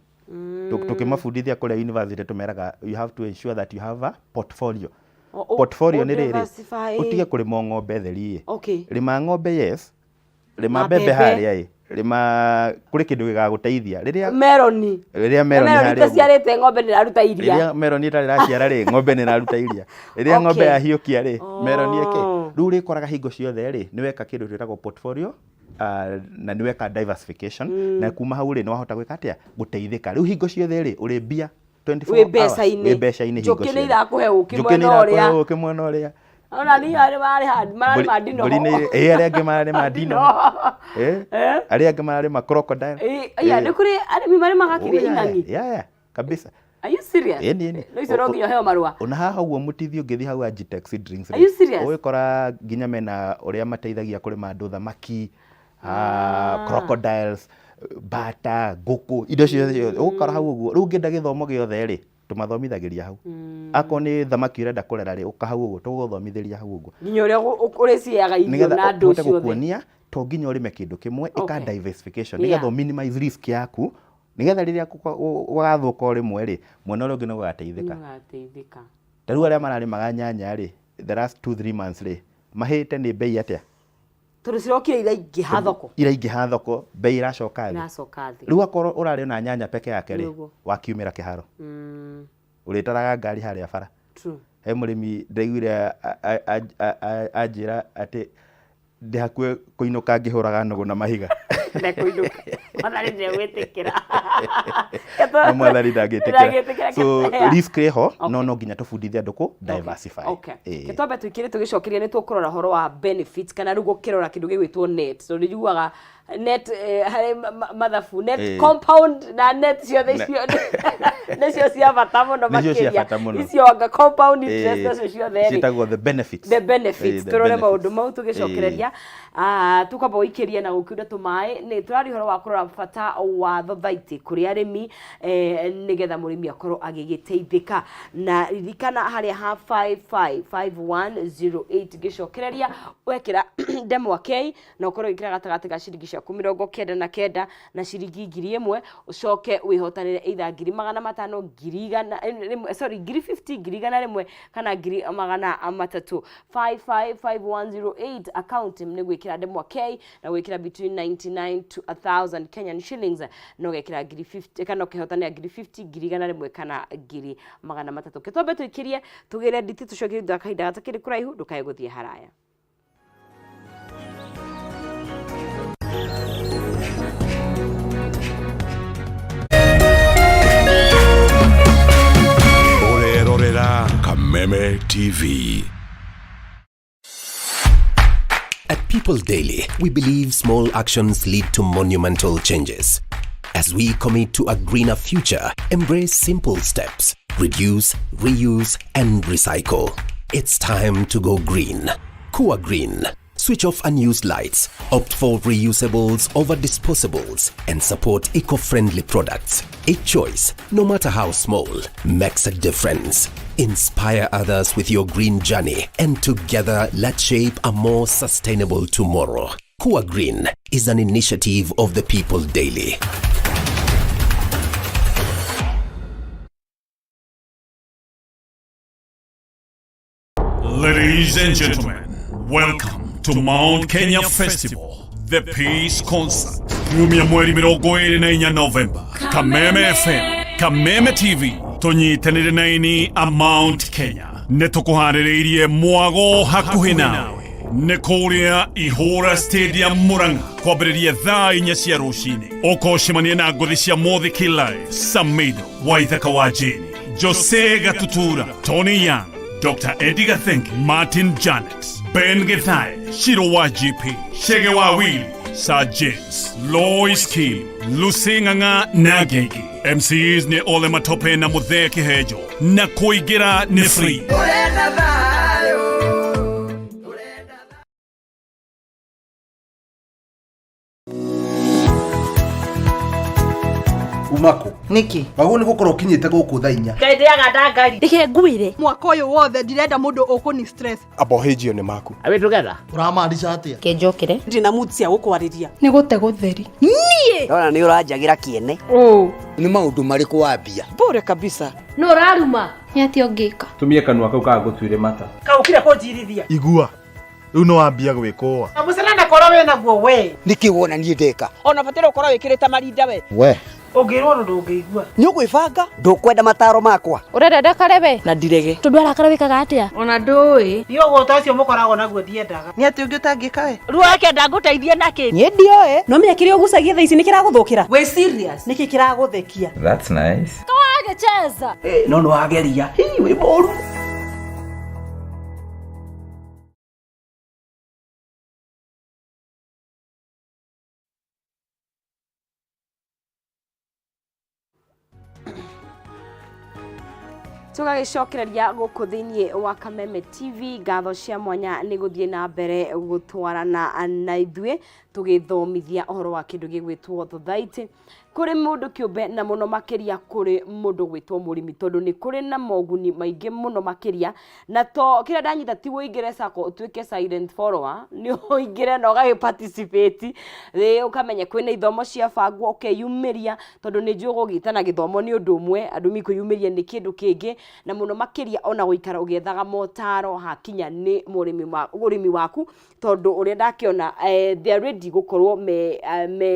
Tũkĩmabundithia kũrĩa university tũmeraga you have to ensure that you have a portfolio. Portfolio nĩ rĩrĩ, Diversify. Ũtige kũrĩma o ng'ombe theri ĩ. Rĩma ng'ombe, yes, rĩma Na mbembe mbembe. harĩa ĩ, rĩma kũrĩ kĩndũ gĩgagũteithia rĩrĩa Meroni. Rĩrĩa meroni meroni harĩa ũguo. Ĩtaciarĩte, ng'ombe nĩ ĩraruta iria. Rĩrĩa meroni ĩtarĩ ĩraciara rĩ, ng'ombe nĩ ĩraruta iria. Rĩrĩa ng'ombe yahiũkia rĩ, meroni ĩkĩ. Rĩu ũrĩkoraga hingo ciothe rĩ, nĩ weka kĩndũ twĩtagwo portfolio, na nĩ weka diversification, na kuma hau rĩ, nĩ wahota gwĩka atĩa? Gũteithĩka. Rĩu hingo ciothe rĩ, ũrĩ mbia 24 Wĩ hours, mbeca-inĩ. Wĩ mbeca-inĩ hingo Njũkĩ nĩ ciothe. irakũhe ũkĩ Njũkĩ mwena nĩ irakũhe ũrĩa. ũkĩ mwena ũrĩa. Ona niĩ arĩ mararĩ mararĩma ndinoho. Mbũri nĩ ĩ arĩa angĩ mararĩma ndinoho. Eh? Arĩa angĩ mararĩma crocodile. Aya nĩ kũrĩ arĩmi marĩmaga Oh, kĩrĩa yeah, ing'ang'i. yeah, yeah, kabisa. Are you serious? Ĩni, ĩni. No icio no nginya ũheo marũa. Ona haha ũguo mũtithi ũngĩthiĩ hau Agitex Drinks Are you serious? Ũgĩkora nginya mena ũrĩa mateithagia kũrĩma andũ thamaki, crocodiles, bata, ngũkũ, indo ciothe. Ũgũkora hau ũguo. Rĩu ũngĩenda gĩthomo gĩothe rĩ, tũmathomithagĩria hau. Akorwo nĩ thamaki ũrenda kũrera rĩ, ũka hau ũguo, tũgũgũthomithĩria hau ũguo. Nginya ũrĩa ũrĩciheaga irio Nĩgetha na andũ tũhote ciothe. gũkuonia to nginya ũrĩme kĩndũ kĩmwe, ĩka diversification, nĩgetha ũ minimize risk yaku, nĩgetha rĩrĩa gũgathũka o rĩmwe rĩ, mwena ũrĩa ũngĩ nĩ ũgateithĩka. Nĩũgateithĩka. Ta rĩu arĩa mararĩmaga nyanya rĩ, the last 2-3 months rĩ, mahĩte nĩ mbei atĩa? Tondũ cirokire iraingĩha thoko. Iraingĩha thoko, mbei iracoka thĩ. Iracoka thĩ. Rĩu akorwo ũrarĩ ona nyanya peke yake rĩ, Nĩguo. wakiumĩra kĩharo. Ũrĩtaraga ngari harĩa bara. True. He mũrĩmi ndaiguire anjĩra atĩ ndĩ hakuhĩ kũinũka ngĩhũraga nũgũ na mahiga. Ndekũinũka. Mwathani ndegwĩtĩkĩra. No mwathani ndangĩtĩkĩra. Ndangĩtĩkĩra. So risk ĩho, no no nginya tũbundithie andũ kũ diversify. Okay. Ke twambe tũikĩre tũgĩcokeria nĩ tũkũrora ũhoro wa benefits kana rĩu gũkĩrora kĩndũ gĩgwĩtwo net tondũ njiguaga net harĩ mathabu net compound na net ciothe icio nĩcio cia bata mũno Nĩcio cia makĩria bata mũno. Icio anga compound interest nacio ciothe rĩ Ciĩtagwo the benefits. The benefits. The Tũrore benefits. maũndũ mau tũgĩcokereria. Tũkwamba gũikĩria na gũkiunda tũmaĩ nĩ tũraria ũhoro wa kũrora bata wa thothaitĩ kũrĩ arĩmi nĩgetha mũrĩmi akorwo agĩgĩteithĩka na ririkana harĩa ha 555108 ngĩcokereria wekĩra ndemwa K na ũkorwo ũgĩkĩra gatagatĩ ga ciringi ciaku 99 na ciringi 1000 ũcoke wĩhotanĩre either 500,000 ngiri igana rĩmwe, sorry, ngiri 50, 100,000 kana 300,000. 555108 account nĩ gwĩkĩra ndemwa K na gwĩkĩra between 99 to 1000 Kenyan shillings na ũgekĩra ngiri 50 kana ũkĩhotanĩra ngiri 50, 100,000 kana 300,000. Twambe tũikĩrie tũgĩre nditi tũcoke thutha wa kahinda gatakĩrĩ kũraihu ndũkae gũthiĩ haraya. Ũrerorera Kameme TV. At People Daily, we believe small actions lead to monumental changes. As we commit to a greener future, embrace simple steps. Reduce, reuse, and recycle. It's time to go green. Kua Green. Switch off unused lights, opt for reusables over disposables, and support eco-friendly products. Each choice, no matter how small, makes a difference. Inspire others with your green journey, and together let's shape a more sustainable tomorrow. Kua Green is an initiative of the People Daily. Ladies and gentlemen, welcome to Mount Kenya Festival, the Peace Concert. Kiumia mweri 24 November, Kameme FM, Kameme TV, tũnyitanĩre na ini a Mount Kenya. Nĩ tũkũharĩrĩirie mwago hakuhĩ nawe. Nĩ kũrĩa Ihũra Stadium Murang'a kwambĩrĩria thaa 4 cia rũcinĩ. Ũkocemania na ngũthi cia Mũthiki Live, Samido, Waithaka wa Jane, Jose Gatutura, Tony Young, Dr. Eddie Gathengi, Martin Janet, Ben Githae, Shiro wa GP, Shege wa Willy, Sir James, Lois Kim, Lucy Ng'ang'a na Gegi. MCs ni Ole Matope na Muthee Kihejo na kũingĩra nĩ free. Umako Nĩkĩ? Wagwo nĩ gũkorwo ũkinyĩte gũkũ thaa 4. Ngai ndĩaga ndangari. Reke ngwĩre. Mwaka ũyũ wothe ndirenda mũndũ ũkũni stress. Abohĩnjio nĩ maku. Are we together? Ũramaanisha atĩa? Kenjokere. Ndina mood cia gũkwarĩria. Nĩ gũte gũtheri. Niĩ. Ndona nĩ ũranjagĩra kĩene. Ũ. Nĩ maũndũ marĩkũ wambia? Bure kabisa. No ũraruma. Nĩ atĩa ũngĩka? Tumie kanua kau kagũtuire mata. Kaũkire kũnjirithia. Igua. Rĩu no wambia gwĩkũa. Mũcana korwo wĩna guo we. Nĩkĩ wona niĩ ndeka? Ona bataire ũkorwo wĩkĩrĩte marinda we. We. Ũngĩrwo ũndũ ndũngĩigua. Nĩ ũgwĩbanga? Ndũkwenda mataro makwa. Ũrenda ndakare we? Na ndirege. Tondũ arakara wĩkaga atĩa? Ona ndũĩ. Niĩ ũgũta ũcio mũkoragwo naguo ndiendaga. Nĩ atĩ ũngĩ ũtangĩka we? Ruo akenda ngũteithie nakĩ? Niĩ ndioĩ. No menya kĩrĩa ũgucagia thaa ici nĩ kĩragũthũkĩra. Wĩ serious? Nĩkĩ kĩragũthekia? That's nice. Kawagĩcheza. No nĩ wageria. Hii wĩ mũru. Tũgagĩcokereria gũkũ thĩinĩ wa Kameme TV. Ngatho cia mwanya nĩ gũthiĩ na mbere gũtwarana na ithuĩ tũgĩthomithia ũhoro wa kĩndũ gĩgwĩtwo thothaitĩ kũrĩ mũndũ kĩũmbe, na mũno makĩria kũrĩ mũndũ gwĩtwo mũrĩmi, tondũ nĩ kũrĩ na moguni maingĩ mũno makĩria. Na to kĩrĩa ndanyita ti ũingĩre sacco ũtuĩke silent follower, nĩ ũingĩre na ũgagĩ participate ĩ, ũkamenya kwĩna ithomo ciabangwo, ũkeyumĩria, tondũ nĩ njũĩ gũgĩtana gĩthomo nĩ ũndũ ũmwe, andũ kwĩyumĩria nĩ kĩndũ kĩngĩ, na mũno makĩria ona gũikara ũgĩethaga motaro hakinya nĩ mũrĩmi wa ũrĩmi waku, tondũ ũrĩa ndakĩona they are ready gũkorwo me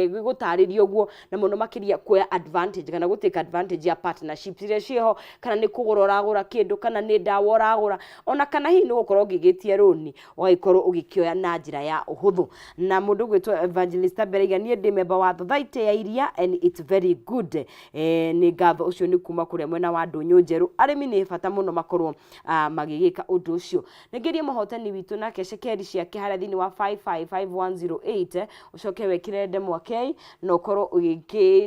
gũtarĩria ũguo, na mũno makĩria kuoya advantage kana gũ take advantage ya partnerships iria ciĩho, kana nĩ kũgũra ũragũra kĩndũ, kana nĩ ndawa ũragũra, ona kana hihi nĩ gũkorwo ũngĩgĩtia rũni ũgagĩkorwo ũgĩkĩoya na njĩra ya ũhũthũ. Na mũndũ gwĩtwo Evangelista Mbereiga, niĩ ndĩ member wa Thothaitĩ ya Iria and it's very good. Nĩ ngatho, ũcio nĩ kuma kũrĩa mwena wa Ndũnyũ Njerũ. Arĩmi nĩ bata mũno makorwo magĩgĩka ũndũ ũcio. Nĩngerie mũhotani witũ nake cekeri ciake harĩa thĩinĩ wa 555108, ũcoke wĩkĩre ndemwa K na ũkorwo ũgĩkĩ I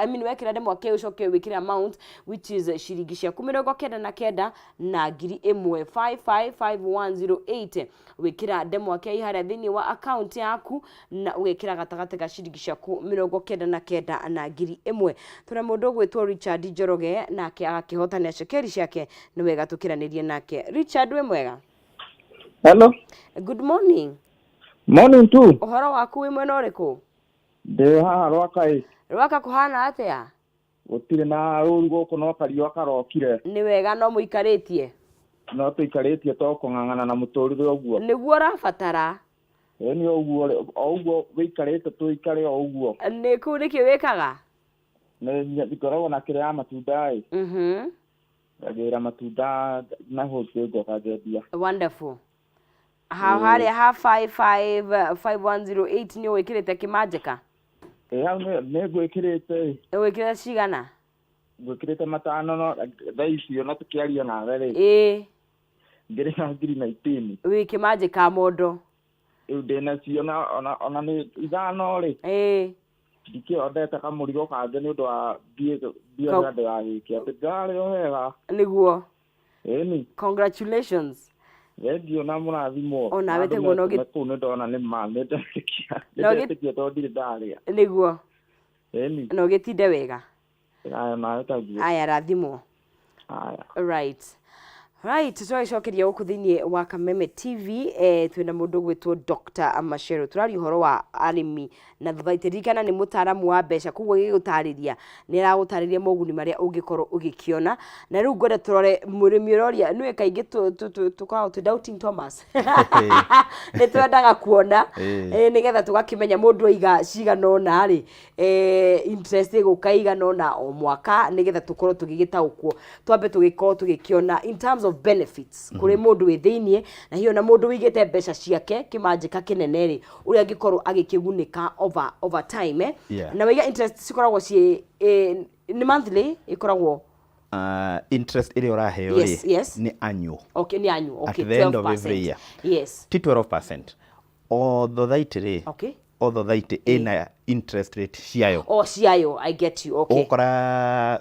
mean, wekĩra ndemwa K ũcoke wĩkĩre amount, which is ciringi ciaku 99 na 1000. 555108, wĩkĩra ndemwa K harĩa thĩinĩ wa account yaku na ũgekĩra gatagatĩ ga ciringi ciaku 99 na 1000. Tũna mũndũ ũgwĩtwo Richard Njoroge, nake agakĩhotana cekeri ciake. Nĩ wega tũkĩranĩrie nake. Richard, wĩ mwega? Hello. Good morning. Morning too. Ũhoro waku, wĩ mwena ũrĩkũ? Ndĩ haha Rwaka. Rwaka kũhana atĩa? Gũtirĩ na rũru gũkũ, no kariũa karokire. Nĩ wega, no mũikarĩtie? No tũikarĩtie to kũng'ang'ana na mũtũrĩre ũguo. Nĩguo ũrabatara. Ĩĩ, nĩ ũguo, o ũguo wĩikarĩte, tũikare o ũguo. Nĩ kũu nĩkĩ wĩkaga? Nĩ ngoragwo na kĩrĩa ya matunda ĩ. Ngagĩra matunda na wholesale, ngoka ngendia. Wonderful. Ha harĩa ha 555108 nĩ wĩkĩrĩte kĩmanjĩka? Ĩ, hau nĩ ngwĩkĩrĩte. Wĩkĩrĩte cigana? Ngwĩkĩrĩte 5, no thaa ici ona tũkĩaria nawe rĩ, ngĩrĩ na 19,000. Wĩ kĩmanjĩka mondo. Rĩu ndĩnacio na ona nĩ 5 rĩ. Ndikĩondete kamũrigo kangĩ nĩ ũndũ wa mbia mbia ndĩragĩke atĩ ndĩrarĩ o wega. Nĩguo. Ĩni. Congratulations. Thengiũ na mũrathimwo. Onawe Na andũ taguo no kũu nĩ ndona nĩ ma nĩ ndetĩkia. Nĩ ndetĩkia tondũ ndirĩ ndarĩa. Nĩguo. Ĩni. Na ũgĩtinde wega. Aya, nawe taguo. Aya, rathimwo. Aya. Right, tũragĩcokeria gũkũ thĩinĩ wa Kameme TV. Twĩna mũndũ ũgwĩtwo Dr. Machero, tũraria ũhoro wa arĩmi na thuthaitĩ. Ririkana nĩ mũtaaramu wa mbeca, koguo agĩgũtarĩria nĩ aragũtarĩria moguni marĩa ũngĩkorwo ũgĩkĩona. Na rĩu ngwenda tũrore mũrĩmi ũroria nĩwe kaingĩ tũkoragwo twĩ doubting Thomas, nĩ twendaga kuona nĩgetha tũgakĩmenya mũndũ aiga cigana ũna rĩ, interest ĩgũka igana ũna o mwaka, nĩgetha tũkorwo tũgĩgĩtaũkwo, twambe tũgĩkorwo tũgĩkĩona in terms of benefits kũrĩ mũndũ wĩ thĩiniĩ na hiyo na mũndũ wĩigĩte mbeca ciake kĩmanjĩka kĩnene rĩ, ũrĩa angĩkorwo agĩkĩgunĩka over time. Na waiga interest cikoragwo ciĩ nĩ monthly ĩkoragwo? Interest ĩrĩa ũraheo rĩ, nĩ annual. Okay, nĩ annual. At the end of every year. Ti 12% o thothaitĩ rĩ. O thothaitĩ ĩna interest rate ciayo. O ciayo, I get you, okay. Ũgũkora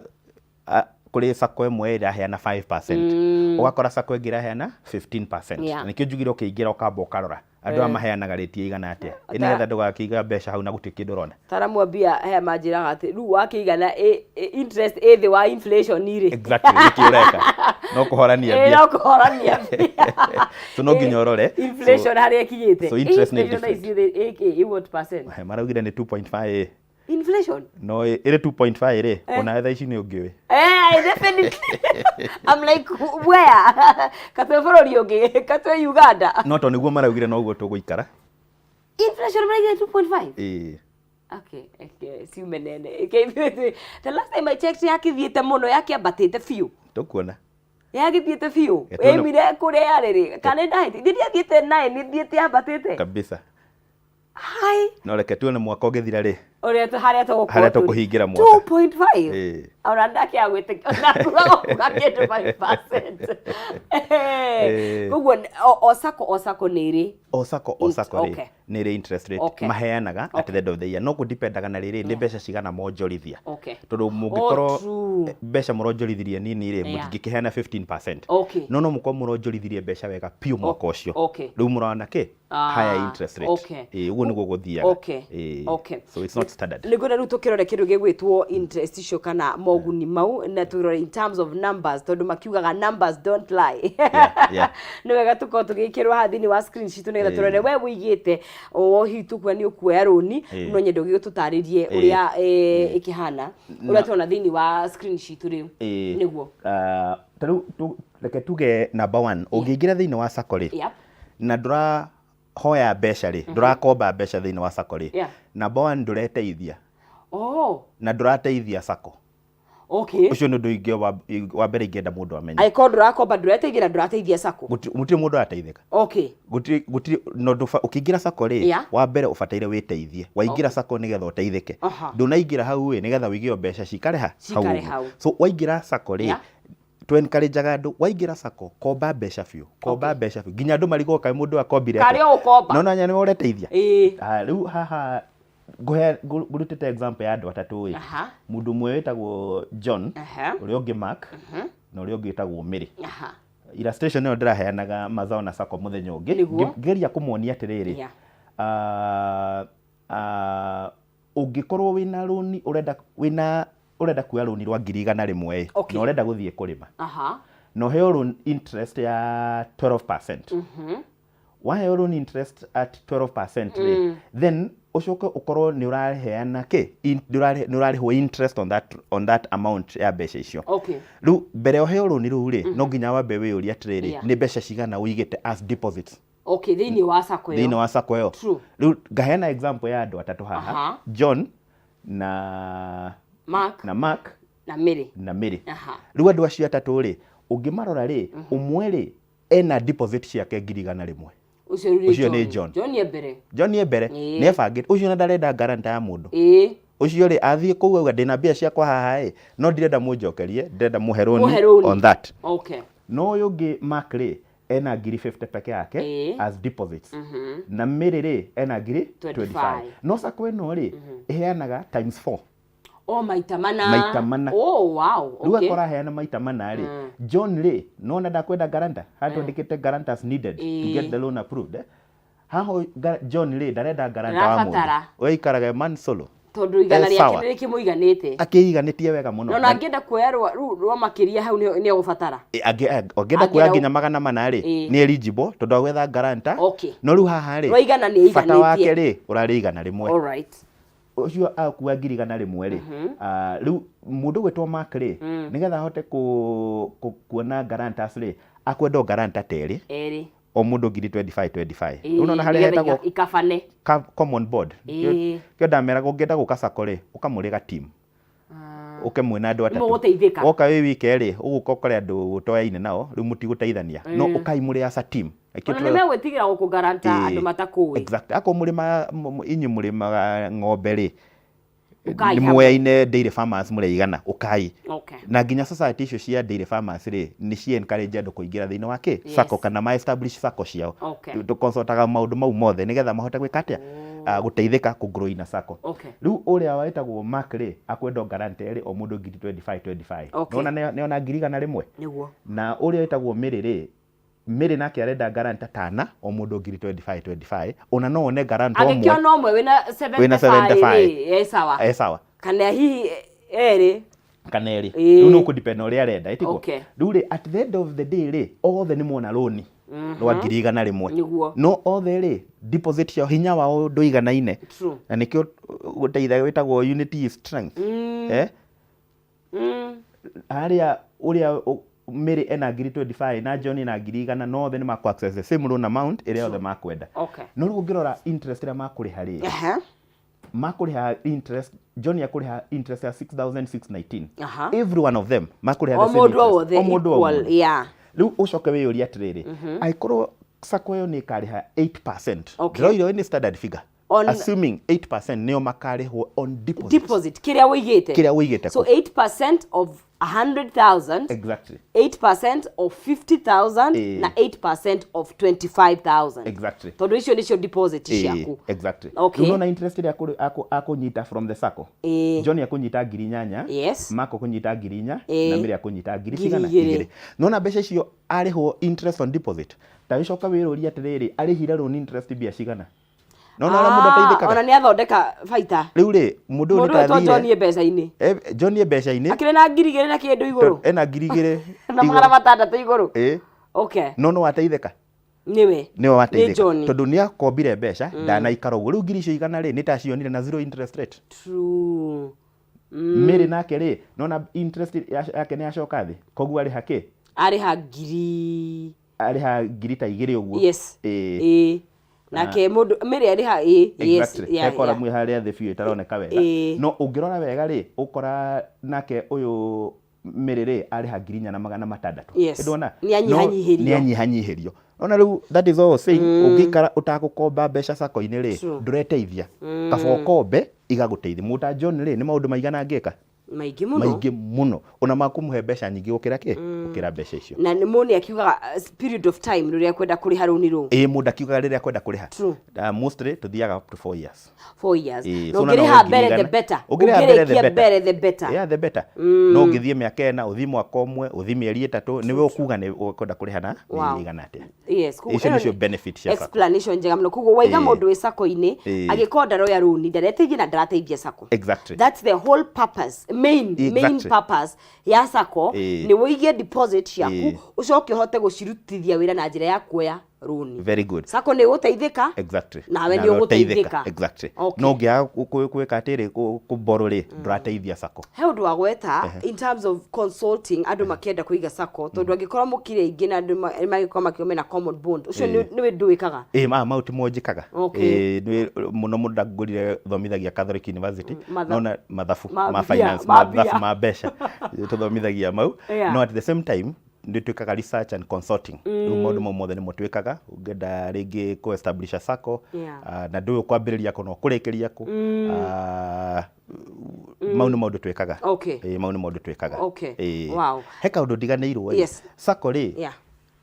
kũrĩ sacco ĩmwe ĩraheana 5%, ũgakora sacco ĩngĩ ĩraheana 15%. Na nĩkĩo njugire ũkĩingĩra ũkamba ũkarora andũ aya maheanaga rate ĩigana atĩa, ĩ nĩgetha ndũgakĩiga mbeca hau na gũtirĩ kĩndũ ũrona. Taramu ambia haya manjĩraga atĩ rĩu wakĩigana interest ĩ thĩ wa inflation rĩ. Exactly, nĩkĩ ũreka? No kũhorania mbia. No kũhorania mbia. So no nginya ũrore. Inflation harĩa ĩkinyĩte. So interest nĩ Inflation different. thaa ici ĩ what percent? Maraugire nĩ 2.5. Inflation? No ĩrĩ 2.5 rĩ, ona thaa ici nĩ ũngĩũĩ. Definitely. I'm like, where? Katwe bũrũri ũngĩ, katwe Uganda. No to nĩguo maraugire noguo tũgũikara. Inflation maraugire 2.5? Ĩĩ. Okay, ciume nene. Okay, the last time I checked yakĩthiĩte mũno, yakĩambatĩte biũ. Tũkuona. Yagĩthiĩte biũ. Tuone. Ĩmire kũrĩa yarĩ rĩ, kana nĩ ndahĩti. Ndĩathiĩte naĩ, nĩ thiĩte yambatĩte. Kabisa. Hai. No reke tuone mwaka ũgĩthira rĩ, Ũrĩa harĩa tũgũkorwo harĩa tũrĩ. tũkũhingĩra mwaka. 2.5. Ĩĩ. Ona ndakĩaga gwĩtĩkia nakuga gũkuga kĩndũ 5%. Koguo o sacco nĩ ĩrĩ O sacco, o sacco rĩ, nĩ ĩrĩ interest rate maheanaga at the end of the year, no kũdipendaga na rĩrĩ nĩ mbeca cigana monjorithia, tondũ mũngĩkorwo mbeca mũronjorithirie nini rĩ, mũtingĩkĩheana 15%. No mũkorwo mũronjorithirie mbeca wega biũ mwaka ũcio, rĩu mũrona kĩ higher interest rate. Ĩĩ, ũguo nĩguo gũthiaga. Ĩĩ. So it's not standard. Nĩngwenda rĩu tũkĩrore kĩndũ gĩgwĩtwo interest icio kana moguni mau, na tũrore in terms of numbers, tondũ makiugaga numbers don't lie. Nĩ wega tũkorwo tũgĩkĩrwo haha thĩinĩ wa screen citũ nĩgetha tũrore we wĩigĩte o hihi tũkuona nĩ ũkuoya rũni, no nyende ũgĩtũtarĩrie ũrĩa ĩkĩhana, ũrĩa tũrona thĩinĩ wa screen citũ rĩu. Nĩguo. Ah, ta rĩu reke tuge number one, ũngĩingĩra thĩinĩ wa sacco rĩ, na ndũrahoya mbeca rĩ, ndũrakomba mbeca thĩinĩ wa sacco rĩ, number one, ndũreteithia na ndũrateithia sacco. Ũcio nĩ ũndũ ingĩ wa mbere ingĩenda mũndũ amenye. Angĩkorwo ndũrakomba, ndũreteithia na ndũrateithia sacco. Gũtirĩ mũndũ arateithĩka. Gũtirĩ na ũndũ ũkĩingĩra sacco rĩ, wa mbere ũbataire wĩteithie. Waingĩra sacco nĩgetha ũteithĩke. Ndũnaingĩra hau ĩ nĩgetha wĩige o mbeca cikare ha hau Cikare ũguo. hau. So waingĩra sacco rĩ, tũ encourage-aga andũ, waingĩra sacco, komba mbeca biũ, komba mbeca biũ, nginya andũ marigwo kaĩ mũndũ akombire Karĩ atĩa. o gũkomba. No nanya nĩwe ũreteithia. Ah, rĩu haha ngũrutĩte example ya andũ atatũ ĩ. Mũndũ ũmwe wĩtagwo John, ũrĩa ũngĩ Mark, na ũrĩa ũngĩ wĩtagwo Mary. Illustration ĩyo ndĩraheanaga Mazao na Sacco mũthenya ũngĩ, ngĩgeria kũmonia atĩrĩrĩ, ah, ah, ũngĩkorwo wĩna rũni, ũrenda wĩna ũrenda kuoya rũni rwa 100,000 ĩ, na ũrenda gũthiĩ kũrĩma, na ũheo loan interest ya 12%, waheo loan interest at 12% rĩ, then ũcoke ũkorwo nĩ ũraheana kĩ nĩ ũrarĩhwo interest on that amount ya mbeca icio. Rĩu mbere ũheo rũni rũu rĩ, no nginya wambe wĩyũrie atĩrĩrĩ, nĩ mbeca cigana ũigĩte as deposits Okay, thĩinĩ wa sacco ĩyo. Thĩinĩ wa sacco ĩyo. Rĩu ngaheana example ya andũ atatũ haha, John na Mark na Mark na Mary. Na Mary. Rĩu andũ acio atatũ rĩ, ũngĩmarora rĩ, ũmwe rĩ ena deposit ciake 100,000. Ũcio rĩu nĩ Ũcio nĩ John. John e mbere. John e mbere. Nĩ ebangĩte ũcio na ndarenda guarantor ya mũndũ. Ũcio rĩ, athiĩ kũu auga, ndĩna mbia ciakwa haha ĩ, no ndirenda mũnjokerie, ndĩrenda mũhe Mũhe rũni rũni. on that. No ũyũ ũngĩ Mark rĩ, ena ngiri 50 peke yake as deposits, na Mary rĩ, ena ngiri 25. 25. No sacco ĩno rĩ, ĩheanaga times 4. O maita mana. Maita mana. Rĩu akora aheana maita mana rĩ, John rĩ, nona ndakwenda guarantor haha, twandĩkĩte "guarantors needed to get the loan approved", eh? Haha John rĩ, ndarenda guarantor wa mũndũ. Ndarabatara. We ikaraga man solo. Tondũ igana rĩake sawa. nĩ rĩkĩmũiganĩte. Akĩiganĩtie wega mũno. No na angĩenda kuoya rũu rwa makĩria hau nĩ egũbatara. Angĩenda kuoya Angĩenda nginya 400 rĩ, nĩ eligible tondũ agwetha guarantor. No rĩu haha rĩ, Rwa igana nĩ bata aiganĩtie. wake rĩ, ũrarĩ 100. Ũcio akua 100,000 rĩ, ah, rĩu mũndũ gwĩtwo Mark rĩ, nĩgetha ahote kuona guarantors rĩ, akwenda o guarantor ta erĩ, Erĩ. O mũndũ ngiri 25 25. Rĩu nona harĩa Nĩgetha hetagwo ikabane. Common board. Kĩo ndameraga, ũngĩenda gũka sacco rĩ, ũkamũrĩga team, ũke mwĩna andũ atatũ. Mũgũteithĩka. Woka wĩ wike rĩ, ũgũka ũkore andũ ũtoyaine nao, rĩu mũtigũteithania, no ũkai mũrĩ as a team. Nĩkĩo Ona nĩ megwĩtigĩra gũkũgaranta andũ matakũĩ. Exact. Akorwo mũrĩmaga inyuĩ mũrĩmaga ng'ombe rĩ, Ũkai nĩ hamwe. muoyaine dairy farmers mũrĩ igana, ũkai. Na nginya society icio cia dairy farmers rĩ, nĩ ci encourage andũ kũingĩra thĩinĩ wa kĩ sacco kana ma establish sacco ciao. Tũconsultaga maũndũ mau mothe nĩgetha mahote gwĩka atĩa? Ah, gũteithĩka kũ grow na sacco. Rĩu ũrĩa wetagwo Mark rĩ, akwenda o guarantee rĩ, o mũndũ ngiri 25 25. Nĩwona nĩona 100,000. Na ũrĩa wĩtagwo Mary rĩ, Mary nake arenda guarantor tana, o mũndũ ngiri 25 25. Ona no one guarantor ũmwe. Angĩkĩona ũmwe wĩna Wĩna 75 75. rĩ, e sawa. E sawa. Kana hihi erĩ. Kana erĩ. Rĩu nĩ ũkũdepend na ũrĩa arenda, ĩtiguo? Rĩu rĩ, at the end of the day rĩ, othe nĩ mona rũni rwa 100,000. No othe rĩ, deposit ciao, hinya wao ndũiganaine. Na nĩkĩo gũteithagia wĩtagwo unity is strength. Eh? Harĩa ũrĩa Mary ena ngiri 25 na John ena 100,000, no othe nĩ makũ access the same loan amount ĩrĩa othe makwenda. No rĩu ũngĩrora interest ĩrĩa makũrĩha rĩ, makũrĩha interest, John akũrĩha interest ya 6619. Every one of them makũrĩha O the same mũndũ o interest. wothe O mũndũ o equal, mũndũ. Rĩu ũcoke wĩyũrie atĩrĩrĩ, angĩkorwo sacco ĩyo nĩ ĩkarĩha 8%, ndĩroire nĩ standard figure. On Assuming 8% nĩo makarĩhwo on deposit. Deposit kĩrĩa ũigĩte. Kĩrĩa ũigĩte So kũ. 8% of 100,000, 8% of 50,000 na 8% of 25,000. Tondũ icio nĩcio deposit ciaku. Okay. Rĩu nona interest ĩrĩa akũnyita from the sacco. John akũnyita 8,000. Mark akũnyita 4,000. Na Mary akũnyita ngiri Ngiri cigana? igĩrĩ. Igĩrĩ. Nona mbeca icio arĩhwo interest on deposit, ta gĩcoka wĩrũrie atĩrĩrĩ, arĩhire loan interest mbia cigana? Nona ũrĩa mũndũ Ah, ateithĩkaga. Ona nĩ athondeka baita. Rĩu rĩ, mũndũ ũyũ Mũndũ nĩ wetwo John tathire e mbeca-inĩ. John e mbeca-inĩ. Akĩrĩ na 2,000 na kĩndũ igũrũ. Ena 2,000 Na 600 igũrũ. Okay. No wateithĩka. Nĩwe. Nĩwe Nĩ wateithĩka John. tondũ nĩ akombire mbeca, ndanaikara ũguo. Rĩu ngiri icio igana rĩ, nĩ tacionire na zero interest rate. True. Mary nake rĩ, nona interest yake nĩ yacoka thĩ, koguo arĩha kĩ? Arĩha ngiri. Arĩha ngiri ta igĩrĩ ũguo. Yes. Ĩĩ. Nake mũndũ Mary arĩha, ĩĩ, yes. He column ĩ harĩa thĩ biũ ĩtaroneka wega. No ũngĩrora wega rĩ, ũkora nake ũyũ Mary rĩ, arĩha 4,600. Ndwona? Nĩ anyihanyihĩrio. Nĩ anyihanyihĩrio. Ona rĩu that is all saying, ũngĩikara ũtagũkomba mbeca sacco-inĩ rĩ, ndũreteithia. Kaba ũkombe igagũteithia. Mũndũ ta John rĩ, nĩ maũndũ maigana angĩka? Maingĩ mũno. Maingĩ mũno. Ona makũmũhe mbeca nyingĩ gũkĩra kĩ? Gũkĩra mbeca icio. Na nĩ mũndũ akiugaga period of time rĩrĩa kwenda kũrĩha rũni rũu. Ĩĩ, mũndũ akiugaga rĩrĩa kwenda kũrĩha. True. Mostly tũthiaga up to 4 years. 4 years. Ĩĩ, Na so na no ũngĩrĩha ngiri mbere the igana. better. Ũngĩrĩha mbere the Ũngĩrĩkia better. mbere the better. Yeah, the better. No ũngĩthiĩ mĩaka 4, ũthiĩ mwaka ũmwe, ũthiĩ mĩeri 3, nĩwe ũkuga nĩ ũkwenda kũrĩha na mĩeri ĩigana atĩa. Yes, koguo Icio ĩno nĩcio nĩ benefit cia sacco. Explanation njega mũno. Koguo waiga mũndũ wĩ sacco-inĩ, angĩkorwo ndaroya rũni, ndareteithia na ndarateithia sacco. That's the whole purpose, main purpose ya sacco nĩ ũige deposit ciaku, ũcoke ũhote gũcirutithia wĩra na njĩra ya kuoya rũni. Very good. Sacco nĩ ĩgũteithĩka. Nawe Nawe nĩ ũgũteithĩka. ũteithĩka. No ũngĩaga gwĩka atĩrĩ, kũborrow rĩ, ndũrateithia sacco. He ũndũ wa gweta in terms of consulting andũ makĩenda kũiga sacco, tondũ angĩkorwo mũkire aingĩ na andũ magĩkorwo makiuga mena common bond, ũcio nĩ ũndũ wĩkaga? Ĩĩ, mau timo njĩkaga. Ĩĩ, nĩ mũno mũno ndangũrire thomithagia Catholic University. Nona mathabu Ma ma mbia, finance, ma mathabu mbia. ma mbeca. Tũthomithagia mau. No at the same time nĩ twĩkaga research and consulting. Rĩu maũndũ mau mothe nĩmo twĩkaga. Ũngĩenda rĩngĩ kũ establish a sacco, na ndũĩ ũkwambĩrĩria kũ na ũkũrĩkĩria kũ. Mau nĩ maũndũ twĩkaga. Ĩĩ, mau nĩ maũndũ twĩkaga. Ĩĩ. He kaũndũ ndiganĩirwo ĩ. Sacco rĩ,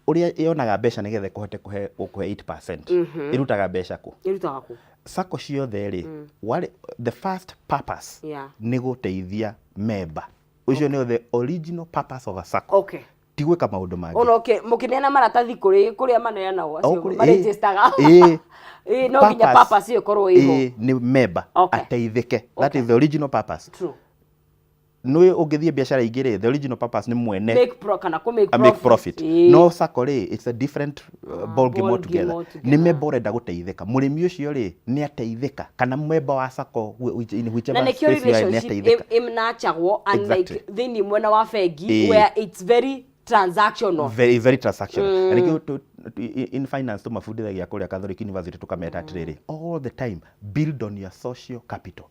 ũrĩa yonaga mbeca nĩgetha ĩkũhote gũkũhe 8%, ĩrutaga mbeca kũ? Ĩrutaga kũ? Sacco ciothe rĩ, the first purpose nĩ gũteithia member. Ũcio nĩo the original purpose of a sacco. Ti gwĩka maũndũ mangĩ. Ona mũkĩneana maratathi kũrĩ kũrĩa maneanagwo acio O kũrĩ- maregistaga. Ĩĩ, no nginya purpose ĩyo ĩkorwo ĩho. Ĩĩ, nĩ member ateithĩke. That is the original purpose. Nĩ ũngĩthiĩ biacara ingĩ rĩ, the original purpose nĩ mwene Make pro, kana kũ make a make profit. Ĩĩ. No sacco rĩ, it's a different ball game Ball game altogether. altogether. Nĩ member ũrenda gũteithĩka. Mũrĩmi ũcio rĩ, nĩ ateithĩka. Kana member wa sacco, in whichever Na nĩkĩo space you are in, nĩ relationship ateithĩka. ĩmnachagwo unlike thĩinĩ mwena wa bengi where it's very transactional. Very, very transactional. Na nĩkĩo in finance tũmabundithagia kũrĩa Catholic University tũkameta atĩrĩrĩ, all the time build on your social capital.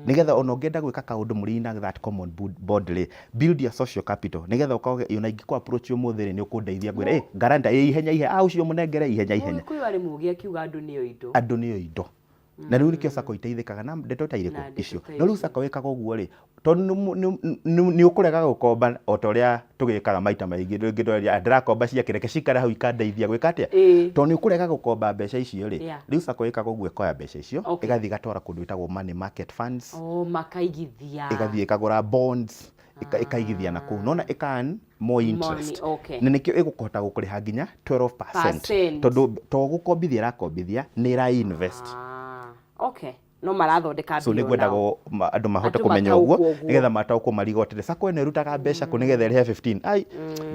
Nĩgetha ona ũngĩenda gwĩka kaũndũ mũrĩ na that common bond rĩ, build your social capital nĩgetha ũkorwo ona ingĩkũ approach ũmũthĩ rĩ, nĩ ũkũndeithia ngwĩre, guarantee, ihenya ihenya, ũcio mũnengere ihenya ihenya. Mũgĩkũyũ arĩ mũũgĩ akiuga andũ nĩo indo. Andũ nĩo indo. Na rĩu nĩkĩo sacco iteithĩkaga na ndeto ta irĩkũ Na ndeto icio. ta No rĩu icio. sacco ĩkaga ũguo rĩ, tondũ nĩ ũkũrega gũkomba o ta ũrĩa tũgĩkaga maita maingĩ, rĩngĩ ndũreria, ndĩrakomba ciake, reke cikare hau ikandeithia gwĩka atĩa? Tondũ nĩ ũkũrega gũkomba mbeca icio rĩ, rĩu sacco ĩkaga ũguo, ĩkoya mbeca icio, ĩgathiĩ ĩgatwara kũndũ ĩtagwo money market funds. Oh, makaigithia. Ĩgathiĩ ĩkagũra bonds, ĩkaigithia na kũu. Nona ĩka earn more interest. Money, okay. Na nĩkĩo ĩgũkũhota gũkũrĩha nginya 12%. Percent. Tondũ to gũkombithia ĩrakombithia, nĩ ĩra invest. Okay. No marathondeka So mbia nĩ ngwendaga onao. andũ mahote Andũ kũmenya ũguo, mataũkwo ũguo. nĩgetha mataũkwo marigwo atĩrĩ, sacco ĩno ĩrutaga mbeca kũ nĩgetha ĩrĩhe 15. Ai,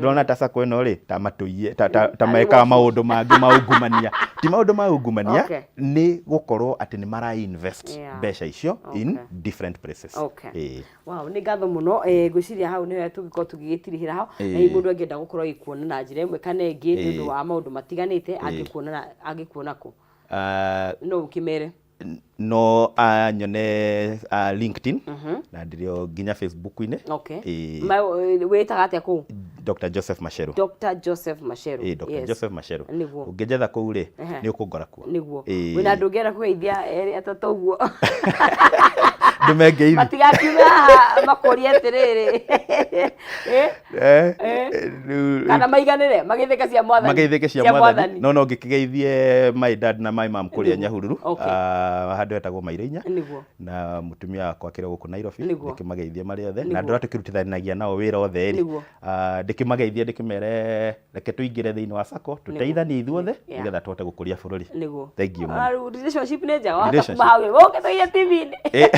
ndĩrona ta sacco ĩno rĩ, ta matũiye, ta Tarĩ mekaga wabu. maũndũ mangĩ ma ungumania. Ti maũndũ ma ungumania, nĩ gũkorwo atĩ nĩ mara invest mbeca icio in different places. Ĩĩ. Wow, nĩ ngatho mũno. Ngwĩciria hau nĩho tũngĩkorwo tũgĩgĩtirihĩra hau. Na hihi mũndũ angĩenda gũkorwo agĩkuona na njĩra ĩmwe kana ĩngĩ nĩ ũndũ wa maũndũ matiganĩte, angĩkuona kũ? No ũkĩmere. No anyone LinkedIn na ndĩrĩ o nginya Facebook-inĩ. Ĩĩ. Wĩtaga atĩa kũu? Dr Joseph Macheru. Dr Joseph Macheru. Ĩĩ, Dr Joseph Macheru. Nĩguo. Ũngĩnjetha kũu rĩ, Ehe. nĩ ũkũngora kuo. Nĩguo. Ĩĩ. Wĩna andũ ũngĩenda kũgeithia erĩ atatũ ũguo? Ndũmengeithi. Matigakiume haha makũrie atĩrĩrĩ. Eh? Eh, Eh. rĩu- Kana maiganĩre magĩthĩke cia mwathani. Mageithĩke cia mwathani. No ngĩkĩgeithie my dad na my mom kũrĩa Nĩguo. Nyahururu, Okay. ah, handũ hetagwo Mairĩ-Inya. Nĩguo. Na mũtumia wakwa akĩrĩ o gũkũ Nairobi. Nĩguo. Ndĩkĩmageithie marĩ othe na Nĩguo. andũ arĩa tũkĩrutithanagia nao wĩra othe rĩ, Nĩguo. ah, ndĩkĩmageithie ndĩkĩmere reke tũingĩre thĩinĩ wa sacco tũteithanie ithuothe Yeah. nĩgetha tũhote gũkũria bũrũri. Nĩguo. Thank you mũno. Ah, rĩu relationship nĩ njega wahota Relationship. kuma hau ũke tũiye TV-inĩ. Eh.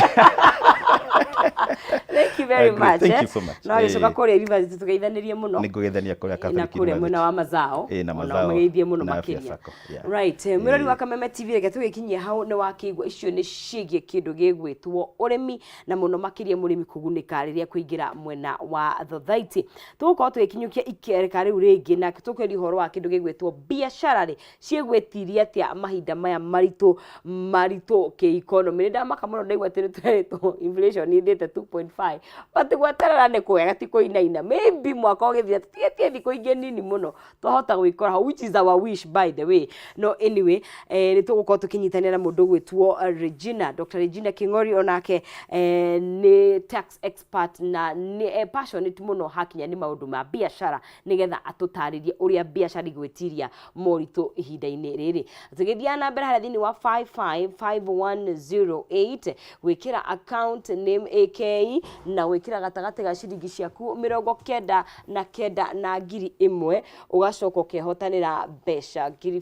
Thank you very Agree. much. Thank eh. you so much. No agĩcoka Eh. kũrĩa university tũgeithanĩrie mũno. Nĩngũgeithania kũrĩa Na Catholic kũrĩa mwena University. wa mazao. Ĩĩ, na Ona mazao ũmageithie mũno na Afya makĩria. Sacco, yeah. Right, eh, mwĩrori wa Kameme TV, reke tũgĩkinyie hau. Nĩ wakĩigua icio nĩ ciĩgiĩ kĩndũ gĩgwĩtwo ũrĩmi na mũno makĩria mũrĩmi kũgunĩka rĩrĩa kũingĩra mwena wa thothaitĩ. Tũgũkorwo tũgĩkinyũkia ikereka rĩu rĩngĩ na tũkĩaria ũhoro wa kĩndũ gĩgwĩtwo biacara rĩ ciĩgwĩtiria atĩa mahinda maya maritũ maritũ kĩ-economy. Nĩ ndamaka mũno ndaigua atĩ nĩ twerĩtwo inflation ĩthiĩte 2.5, but gweterera nĩ kwega, ti kũinaina. Maybe mwaka ũgĩthira tũtigĩtie thikũ ingĩ nini mũno twahota gwĩkora hau, which is our wish, by the way. No anyway, nĩ tũgũkorwo tũkĩnyitanĩra na mũndũ ũgwĩtwo Regina, Dr Regina King'ori, onake nĩ tax expert na nĩ passionate mũno hakinya nĩ maũndũ ma biacara, nĩgetha atũtarĩrie ũrĩa biacara igwĩtiria moritũ ihinda-inĩ rĩrĩ. Tũgĩthiaga na mbere harĩa thĩinĩ wa 555108, gwĩkĩra account name AK na gwĩkĩra gatagatĩ ga ciringi ciaku 99 na 1,000, ũgacoka ũkehotanĩra mbeca ngiri